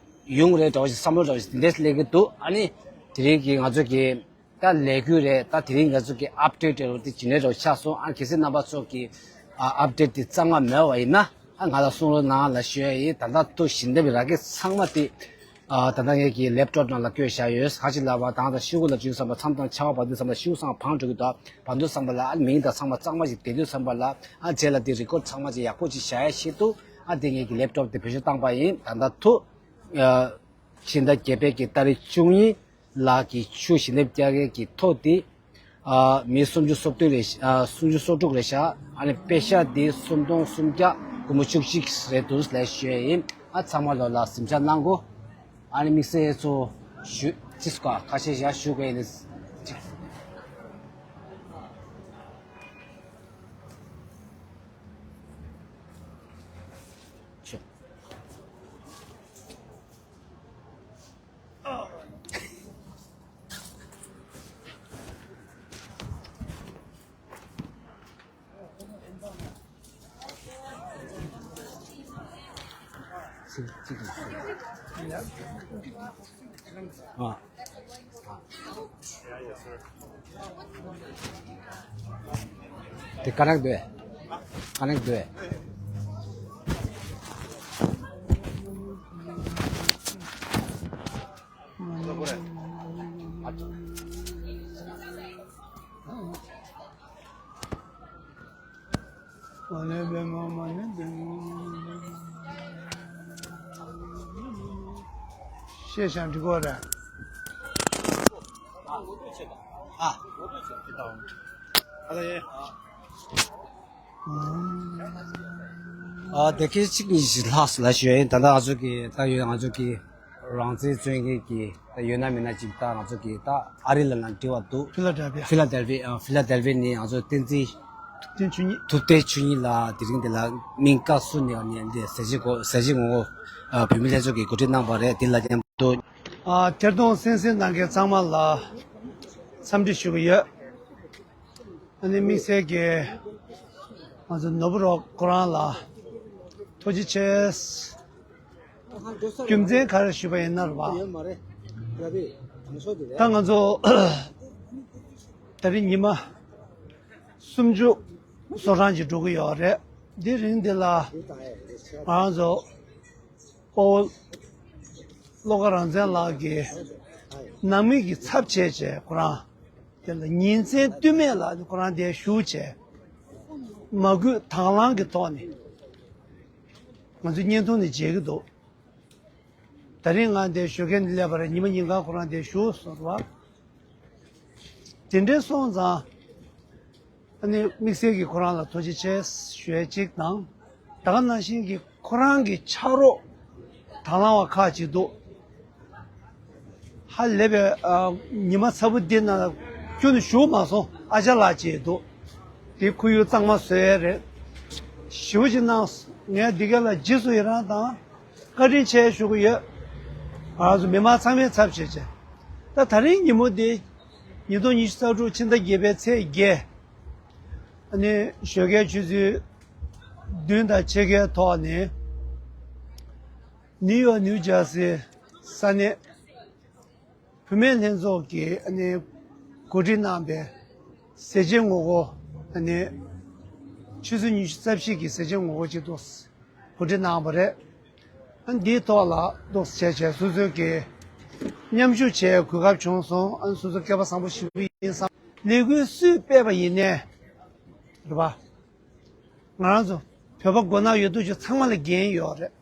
ཡོང་རེད་འདྲ་བོ་ཞིག་བསམ་བློ་འདྲ་བོ་ཞིག་དེ་འདྲས་སླེབས་ཀྱི་འདུག་ཨ་ནི་དེ་རིང་གི་ང་ཚོ་གི་ད་ལས་འགུལ་རེད། ད་དེ་རིང་ང་ཚོ་གི་ཨབ་ཌེཊ་རེད་བ། དེ་ཇི་འདྲའི་རོགས་ཆགས་སོང་། ཨ་གལ་སྲིད་རྣམ་པ་ཚོ་གི་ཨ་ཨབ་ཌེཊ་དེ་གཙང་མ་མེད་པ་ཡིན་ན་ཨ་ང་ལ་གསུང་རོགས་གནང་ལབ་ཞུ་ཡ་ཡིན། ད་ལྟ་ཐུག་ཞལ་འདེབས་རག་གི་ཚང་མ་དེ་ཨ་ད་ལྟ་ངེད་ཀྱི་ལེབ་ཊོབ་ནང་ལ་བཀོད་བཞག་ཡོད། ཁ་ཅིག་ལ་བ་དང་ད་ཤུ་གུ་ལ་འཇུས་བསམ་པ་མཚམས་དང་ཆར་པ་བབས་དུས་ཙམ་ལ་ཤུ་གུ་ཚང་མ་བང་འགྲོ་གི་འདུག་བང་དུས་ཙམ་པ་ལ་ཨ་མིང་དང་ཚང་མ་གཙང་མ་ཞིག་བསྡད་དུས་ཙམ་པ་ལ་ཨ་རྗེས་ལ་དེ་རི་ཀོཌ་ཚང་མ་ཅིག་ཡག་པོ་ཅིག་བཞག་ཡ་ཆེད་དུ་ཨ་དེ་ངེད་ཀྱི་ལེབ་ཊོབ་དེ་བེད་སྤྱོད་བཏང་པ་ཡིན། ད་ལྟ་ཐུག་ཕྱི་ཟླ་བརྒྱད་པའི་གི་ཏ་རིག་བཅུ་གཉིས་ལག་གི་ཆུ་ཞལ་འདེབས་རྒྱག་མཁན་གྱི་ཐོ་དེ་ཨ་མི་སུམ་ཅུ་སོ་བདུན་རེ་ཨ་སུམ་ཅུ་སོ་དྲུག་རེད་ཤག་ཨ་ནི་པེ་ཤ་དེ་སུམ་སྟོང་སུམ་བརྒྱ་སྒོར་མོ་བཅུ་གཅིག་རེད་འདུག་ལབ་ཞུ་ཡ་ཡིན། ཨ་ཚང་མ་ལོ་ལ་གཟིམ་འཇག་གནང་གོ། ཨ་ནི་དམིགས་བསལ་ཚོ་ཞུ་ཅི་སྐོར་ཁ་ཤས་ཤིག་ཞུ་དགོས་ཡིན། དེ་ཀ་ནག་དོ། ཀ་ནག་དོ། ཤེས་བྱ་འབྲི་གོ་ར། ཨ། ཨ་དེ་གའི་གཅིག་གཉིས་ཤིག་ལྷག་ལ་ཞུ་ཡ་ཡིན། ད་ལྟ་ང་ཚོ་གི་ད་ཡོད་ང་ཚོ་གི་རང་བཙན་རྩོད་མཁན་གྱི་ད་ཡོད་ན་མེད་ན་ཅིག་ད་ང་ཚོ་གི་ད་ཨ་རི་ལ་ན་འབྲེལ་བ་འདུག་ཕི་ལ་ཌེལ་ཕི་ཡ། ཕི་ལ་ཌེལ་ཕི་ཡ་ཨ། ཕི་ལ་ཌེལ་ཕི་ཡ་ནས་ང་ཚོ་བསྟན་འཛིན་ཐུབ་བསྟན་ཆོས་ཉིད། ཐུབ་བསྟན་ཆོས་ཉིད་ལགས་དེ་རིང་འདི་ལ་མིང་བཀའ་ཟུར་ནས་ནས་འདི་ཟས་བཅད་ངོ་ཟས་བཅད་ངོ་རྒོལ་བོད་མི་ལྷན་ཚོགས་ཀྱིས་གོ་སྒྲིག་གནང་བ་རེད། འདི་ལ་མཉམ་དུ། ཨ། ཐད་གཏོང་གསན་གཟིགས་གནང་མཁན་ཚང་མ་ལ་འཚམས་འདྲི་ཞུ་གི་ཡོད། ཨ་ནི་དམིགས་བསལ་གྱིས་ང་ཚོ་ནོར་བུ་རོགས་ཁོ་རང་ལ་ཐུགས་རྗེ་ཆེ། རྒྱུ་མཚན་ག་རེ་ཞུས་པ་ཡིན་ན་རེད་པ། ད་ང་ཚོ་ད་རིང་ཉི་མ་སུམ་ཅུ་སོ་གྲངས་ཅིག་འགྲོ་གི་ཡོད་རེད། འདི་རིང་འདི་ལ་ང་ཚོ་དཔའ་བོ་བློ་དགའ་རང་བཙན་ལགས་ཀྱིས་ནང་མི་གི་ཚབ་བྱས་བྱས་ཁོ་རང་དེ་ལ་ཉིན་མཚན་ལྟོས་མེད་ལ་ཁོ་རང་དེ་བཞུགས་བྱས་མ་གུས་དང་བླངས་ཀྱི་ཐོག་ནས་ང་ཚོའི་བརྙན་ཐུང་ནས་མཇལ་གྱི་འདུག་ད་རིང་ང་འདིར་ཞོགས་ཀས་ནས་སླེབས་པ་རེད། ཉི་མ་ཉིན་གང་ཁོ་རང་འདིར་བཞུགས་སོང་བ། དེ་འདྲའི་སོང་ཙང་ཨ་ནི་དམིགས་བསལ་གྱིས་ཁོ་རང་ལ་ཐུགས་རྗེ་ཆེ་ཞུ་ཡ་གཅིག་དང་། ད་ག་ནང་བཞིན་གྱི་ཁོ་རང་གི་ཕྱག་རོགས་དང་བླངས་པ་ཁག་ཅིག་འདུག་ཧ་ལས་པའི་ཨ། ཉི་མ་ཚ་པོ་འདི་ན་ཁྱོན་ནས་བཞུགས་མ་སོང་། ཨ་ཅག་ལགས་ཅིག་འདུག་དེ་ཁོར་ཡུག་གཙང་མ་བཟོ་ཡས་རེད། ཞེ་པོ་ཅིག་གནང་སོང་། ངས་འདི་ག་ལ་རྗེས་སུ་ཡི་རང་དང་བཀའ་དྲིན་ཆེ་ཞུ་གི་ཡོད། ང་ཚོ་མི་མང་ཚང་མའི་ཚབ་བྱས་བྱས། ད་ད་རིང་ཉིན་མོ་འདི་ཉིས་སྟོང་ཉི་ཤུ་རྩ་དྲུག་ཕྱི་ཟླ་བརྒྱད་པའི་ཚེས་བརྒྱད། ཨ་ནི་ཞོགས་ཀའི་ཆུ་ཚོད་བདུན་དང་ཕྱེད་ཀའི་ཐོག་ནས་ནིའུ་ཡོག་ནིའུ་ཇར་སི་ས་གནས། བུད་མེད་ལྷན་ཚོགས་ཀྱིས་ཨ་ནི་གོ་སྒྲིག་གནང་པའི་ཟས་བཅད་ངོ་རྒོལ། ཨ་ནི་ཆུ་ཚོད་ཉི་ཤུ་རྩ་བཞི་གི་ཟས་བཅད་ངོ་རྒོལ་ཅིག་ཏུ་གོ་སྒྲིག་གནང་བ་རེད། ཨ་ནི་འདིའི་ཐོག་ལ་ཏོག་ཙམ་བྱས་བྱས་སོ་སོའི་གི་མཉམ་ཞུགས་བྱེད་གོ་སྐབས་བྱུང་སོང་། ཨ་ནི་སོ་སོ་སྐལ་པ་བཟང་པོ་ཞིག་ཡིན་བསམ། ལས་འགུལ་སུས་སྤེལ་བ་ཡིན་ནའི་རེད་པ། ང་རང་ཚོ་བོད་པ་མགོ་ནག་ཡོད་དུས་ཅིག་ཚང་མ་ལ་འགན་ཡོད་རེད།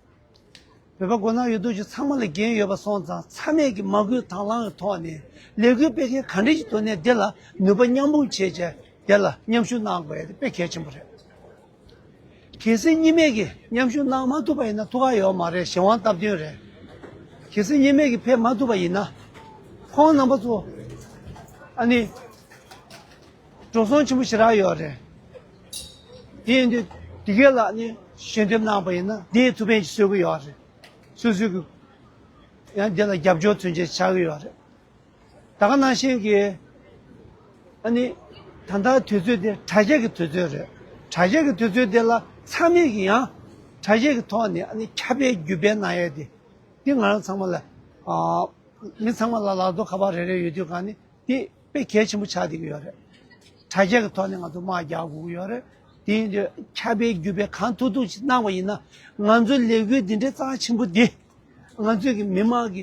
བོད་པ་མགོ་ནག་ཡོད་དུས་ཅིག་ཚང་མ་ལ་འགན་ཡོད་པ་སོང་ཙང་ཚང་མས་ཀྱི་མ་བསྐུལ་དང་བླངས་ཀྱི་ཐོག་ནས་ལས་འགུལ་སྤེལ་མཁན་ག་འདྲ་ཞིག་འདུག་ནས་དེ་ལ་ནུས་པ་མཉམ་སྤུངས་བྱས་བྱས་དེ་ལ་མཉམ་ཞུགས་གནང་དགོས་ཡ་དེ་དཔེ་གལ་ཆེན་པོ་རེད། གལ་སྲིད་གཉིས་མེད་ཀྱི་མཉམ་ཞུགས་གནང་མ་ཐུབ་པ་ཡིན་ན་ཐུགས་ཁག་ཡོད་མ་རེད། གཞན་དབང་སྟབས་བསྟུན་རེད། གལ་སྲིད་གཉིས་མེད་ཀྱི་ཕེབས་མ་ཐུབ་པ་ཡིན་ན་ཁོང་རྣམ་པ་ཚོ་ཨ་ནི། འགྲོ་སོང་ཆེན་པོ་ཞེ་དྲག་ཡོད་རེད། དེ་ཡིན་དུས་དེ་གའི་ལ་ནི་ཞལ་འདེབས་གནང་པ་ཡིན་ན་དེའི་ཐུགས་ཕན་ཞིག་གསོས་ཀྱི་ཡོད་རེད། སོ་སོའི་གི་ཡང་དེ་ལ་རྒྱབ་སྐྱོར་མཚོན་ཆེད་ཆགས་ཀྱི་ཡོད་རེད། ད་ག་ནང་བཞིན་གྱི་ཨ་ནི་ད་ལྟ་དུས་ཚོད་དེ་དྲ་རྒྱ་གི་དུས་ཚོད་རེད། དྲ་རྒྱ་གི་དུས་ཚོད་དེ་ལ་ཚང་མས་ཀྱི་ཡང་དྲ་རྒྱ་གི་ཐོག་ནས་ཨ་ནི་ཁྱབ་སྤེལ་བརྒྱུད་སྤེལ་གནང་ཡས་དེ་འདི་ང་རང་ཚང་མ་ལ་ཨ། མི་ཚང་མ་ལ་ལག་ཐོག་ཁ་པར་རེ་རེ་ཡོད་དུས་གང་ནི་འདི་དཔེ་གལ་ཆེན་པོ་ཆགས་བསྡད་ཀྱི་ཡོད་རེད། དྲ་རྒྱ་གི་ཐོག་ནས་ང་ཚོ་དམག་རྒྱག་དགོས་ཀྱི་ཡོད་རེད། དེ་ཡིན་དུས་ཁྱབ་སྤེལ་བརྒྱུད་སྤེལ་གང་ཐུབ་ཐུབ་ཅིག་གནང་བ་ཡིན་ན་ང་ཚོའི་ལས་འགུལ་འདི་འདྲའི་རྩ་ཆེན་པོ་འདི་ང་ཚོའི་གི་མི་མང་གི་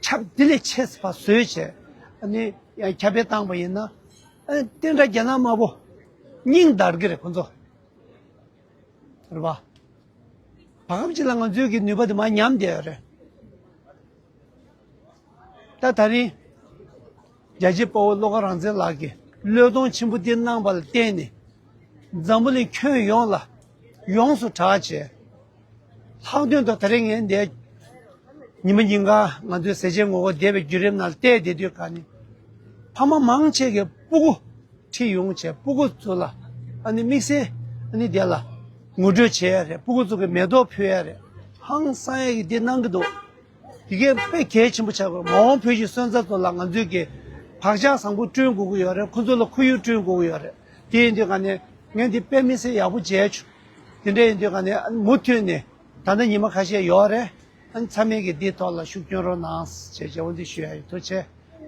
ཁྱབ་འདི་ལས་ཆེ་བ་བཟོས་བྱས་ཨ་ནི་ཡང་ཁྱབ་སྤེལ་བཏང་བ་ཡིན་ན་ཨ་ནི་བསྟན་དགྲ་རྒྱ་ནག་དམར་པོ་སྙིང་འདར་གི་རེད་ཁོ་ཚོ། རེད་པ། བར་སྐབས་ཅིག་ལ་ང་ཚོའི་གི་ནུས་པ་དེ་མར་ཉམས་བསྡད་ཡོད་རེད། ད་ད་རིང་རྒྱལ་གཅེས་དཔའ་བོ་བློ་དགའ་རང་བཙན་ལགས་ཀྱིས་བློས་གཏོང་ཆེན་པོ་འདི་གནང་བ་ལ་བརྟེན་ནས་འཛམ་བུ་གླིང་ཁྱོན་ཡོངས་ལ་ཡོངས་སུ་གྲགས་བྱས། ལྷག་དོན་དུ་ད་རིང་ངས་འདིར་ཉི་མ་ཉིན་གང་ང་ཚོའི་ཟས་བཅད་ངོ་རྒོལ་འདས་པའི་བརྒྱུད་རིམ་ནང་བལྟས་བསྡད་དུས་ག་ནི་ཕ་མ་མང་ཆེ་གི་སྤུ་གུ་ཁྲིད་ཡོང་བྱས་སྤུ་གུ་ཚོ་ལ་ཨ་ནི་དམིགས་བསལ་ཨ་ནི་དེ་ལ་ངོ་སྤྲོད་བྱེད་ཡ་རེད། སྤུ་གུ་ཚོ་གི་མེ་ཏོག་ཕུལ་ཡ་རེད། ཧང་སང་ཡ་གི་འདི་གནང་གི་འདུག་དེ་གས་དཔེ་གལ་ཆེན་པོ་ཆགས་དགོས། མ་འོངས་བོད་ཀྱི་སོན་རྩ་ཚོ་ལ་ང་ཚོས་ཀྱི་བག་ཆགས་བཟང་པོ་བསྐྲུན་དགོས་ཀྱི་ཡོད་རེད། ཁོ་ཚོ་ལ་ཁོར་ཡུག་བསྐྲུན་དགོས་ཀྱི་ཡོད་རེད། དེ་ཡིན་དུས་ག་ནས་ངས་འདི་དཔེ་མི་སྲིད་ཡག་པོ་བྱས་བྱུང་། དེ་འདྲ་ཡིན་དུས་ག་ནས་མུ་མཐུད་ནས་ད་ལྟ་ཉི་མ་ཁ་ཤས་ཡོད་རེད། ཨ་ནི་ཚང་མས་ཀྱི་འདིའི་ཐོག་ལ་ཤུགས་སྐྱོན་རོགས་གནང་ཞེས་བྱས་འོ་འདི་ཞུ་ཡ་ཡོད། ཐུགས་རྗེ་ཆེ།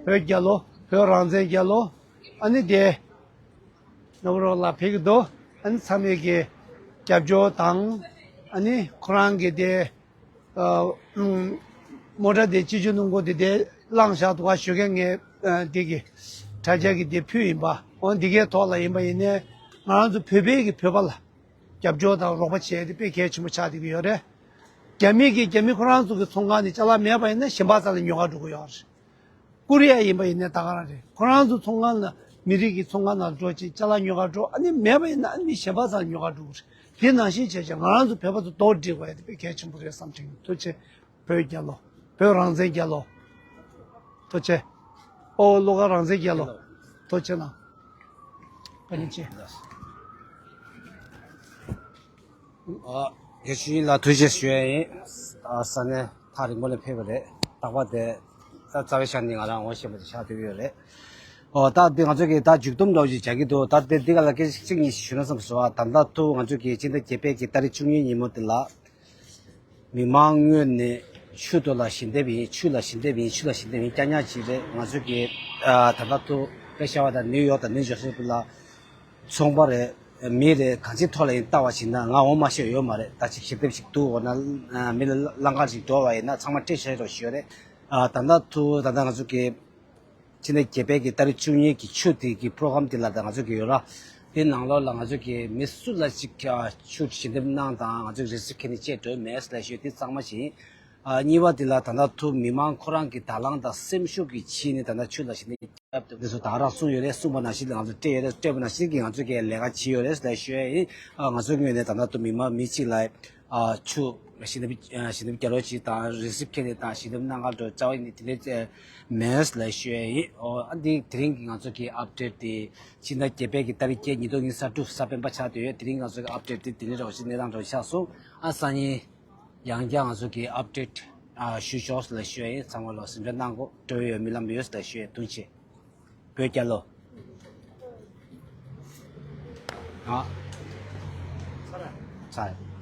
བོད་རྒྱལ་ལོ། བོད་རང་བཙན་རྒྱལ་ལོ། ཨ་ནི་དེ་ནོར་བུ་རོགས་ལ་ཕེབས་ཀྱི་འདུག་ཨ་ནི་ཚང་མས་ཀྱི་རྒྱབ་སྐྱོར་དང་ཨ་ནི་ཁོ་རང་གི་དེ་ཨ་མོ་ཊ་དེ་སྤྱི་སྤྱོད་གནང་སྒོ་དེ་དེ་བླངས་བཞག་འདུག་ག་ཞོགས་ཀས་ངས་ཨ་དེ་གི་དྲ་རྒྱ་གི་དེ་ཕུལ་ཡིན་པ། འོ་འདི་གའི་ཐོག་ལ་ཡིན་པ་ཡིན་ནའི་ང་རང་ཚོ་བོད་པའི་གི་བོད་པ་ལ་རྒྱབ་སྐྱོར་དང་རོགས་པ་བྱས་ཏེ་དཔེ་གལ་ཆེན་པོ་ཆགས་བསྡད་ཀྱི་ཡོད་རེད། རྒྱ་མི་གིས་རྒྱ་མི་ཁོ་རང་ཚོ་གི་ཚོང་ཁང་ནས་ཅ་ལག་མེད་པ་ཡིན་ན་གཞན་པ་ཚོ་ལ་ཉོ་ག་འགྲོ་གི་ཡོད་རེད། ཀོ་རི་ཡ་ཡིན་པ་ཡིན་ནའི་ད་ག་རང་རེད། ཁོ་རང་ཚོ་ཚོང་ཁང་ལ་མི་རིགས་ཀྱི་ཚོང་ཁང་ནང་འགྲོ་ཅིག་ཅ་ལག་ཉོ་གར་འགྲོ། ཨ་ནི་མེད་པ་ཡིན་ན་ཨ་ནི་མི་གཞན་པ་ཚོ་ཉོ་གར་འགྲོ་གི་རེད། དེ་ནང་བཞིན་བྱས་བྱས་ང་རང་ཚོ་བོད་པ་ཚོ་རྡོག་སྒྲིལ་དགོས་ཡ་དེ་དཔེ་གལ་ཆེན་པོ་རེད་བསམ་དྲན་གྱི་འདུག་ཅེ། བོད་རྒྱལ་ལོ། བོད་རང་བཙན་རྒྱལ་ལོ། ཐུགས་རྗེ་ཆེ། ཨོ་བློ་དགའ་རང་བཙན་རྒྱལ་ལོ། ཐུགས་རྗེ་ཆེ་གནང་། བཀའ་དྲིན་ཆེ། ཨ། དགེ་བཤེས་ལ་ཐུགས་རྗེ་ཞུ་ཡ་ཡིན། ཨ། ས་གནས་ཐག་རིང་པོ་ནས་ཕེབས་པ་རེད། རྟག་པར་དེ་ད་རྩ་བའི་ཆ་ནས་ང་རང་ངོ་ཤེས་པ་དེ་ཆགས་བསྡད་ཀྱི་ཡོད་རེད། ཨོ། ད་འདི་ང་ཚོ་གིས་ད་མཇུག་སྡོམ་འདྲ་བོ་ཞིག་བྱ་གི་འདུག་ད་དེ་འདི་ག་ལ་སྐད་ཆ་གཅིག་གཉིས་ཞིག་ཞུ་ན་བསམ་སོང་། ཨ། ད་ལྟ་ཐུག་ང་ཚོ་གིས་ཕྱི་ཟླ་བརྒྱད་པའི་གི་ཏ་རིག་བཅུ་གཉིས་ཉིན་མོ་དེ་ལ། མི་མང་ངོས་ནས་ཆུ་ཐོག་ལ་ཞལ་འདེབས་ཡིན། ཆུ་ལ་ཞལ་འདེབས་ཡིན། ཆུ་ལ་ཞལ་འདེབས་ཡིན། རྐྱང་རྐྱང་ཅིག་རེད། ང་ཚོ་གི། ཨ། ད་ལྟ་ཐུག་པེ་ཤ་ཝར་དང་ནིའུ་ཡོག་དང་ནིའུ་ཇར་སི་ལ་ཚོང་པ་རེད། མི་རེད། གང་ཅིའི་ཐོག་ལ་ཡིན་བལྟ་བ་ཞིག་ན་ང་འོ་མ་ཤོད་ཡོད་མ་རེད། ད་ཅིག་ཞལ་འདེབས་ཤིག་འདུག་འོ་ན། ཨ། མི་ལ་གླ་གར་ཞིག་འགྲོ་བ་ཡིན་ན་ཚང་མ་སྤྲད་བཞག་རོགས་ཞུ་ཡོད་རེད། ཨ། ད་ལྟ་ཐུག་ད་ལྟ་ང་ཚོ་གི་ཕྱི་ཟླ་བརྒྱད་པའི་གི་ཏ་རིག་བཅུ་གཉིས་ཀྱི་ཆུ་དེ་གི་པོ་རོ་གྷ་རམ་དེ་ལ་ད་ང་ཚོ་གི་ཡོད་ར། དེ་ནང་ལོགས་ལ་ང་ཚོ་གི་མི་སུ་ལ་ཅིག་ཆུ་ཞལ་འདེབས་གནང་དང་ང་ཚོ་གི་རི་སིབ་ཁྱེར་ནས་བཅད་འགྲོ་མེད་ལ་ཞུ་དེ་གཙང་མ་བཞིན། ཨ། གཉིས་པ་དེ་ལ་ད་ལྟ་ཐུག་མི་མང་ཁོ་རང་གི་དང་བླངས་དང་སེམས་ཤུགས་ཀྱི་ཆེད་ནས་ད་ལྟ་ཆུ་ལ་ཞལ་འདེབས་དེ་ཚོ་ད་རང་གསུངས་ཡོད་རེད། གསུངས་པ་ནང་བཞིན་ལ་ང་ཚོ་སྤྲད་ཡོད་རེད། སྤྲད་པ་ནང་བཞིན་གྱི་ང་ཚོ་གི་ལས་ཀ་བྱས་ཡོད་རེད་ལ་ཞུ་ཡ་ཡིན། ཨ། ང་ཚོའི་ངོས་ནས་ད་ལྟ་ཐུག་མི་མང་མི་གཅིག་ལ། ཨ། ཆུ་ཞལ་འདེབས་ཞལ་འདེབས་རྒྱག་རོགས་གྱིས་དང་རི་སིབ་ཁྱེར་ནས་དང་ཞལ་འདེབས་གནང་གར་འགྲོ་རྩ་བ་ནས་དེ་འདྲ་མེད་ལ་ཞུ་ཡ་ཡིན། ཨོ། ཨ། འདི་དེ་རིང་གི་ང་ཚོ་གི་ཨབ་ཌེཊ་དེ་ཕྱི་ཟླ་བརྒྱད་པའི་གི་ཏ་རིག་བརྒྱད་ཉིས་སྟོང་ཉི་ཤུ་རྩ་དྲུག་གཟའ་སྤེན་པ་ཆགས་བསྡད་ཡོད། དེ་རིང་ང་ཚོ་གི་ཨབ་ཌེཊ་དེ་དེ་འདྲ་རོགས་ཞིག་གནས་སྟངས་འགྲོ་ཆགས་སོང་། ཨ། སང་ཉིན་ཡང་བསྐྱར་ང་ཚོ་གི་ཨབ་ཌེཊ། ཨ། ཞུ་ཆོག་ལ་ཞུ་ཡ་ཡིན། ཚང་མ་ལ་གཟིམ་འཇག་གནང་གོ། སྤྲོ་བའི་རྨི་ལམ་ཡོད་ལ་ཞུ་ཡ། ཐུགས་རྗེ་ཆེ། བོད་རྒྱལ་ལོ། ཨ། ཚར།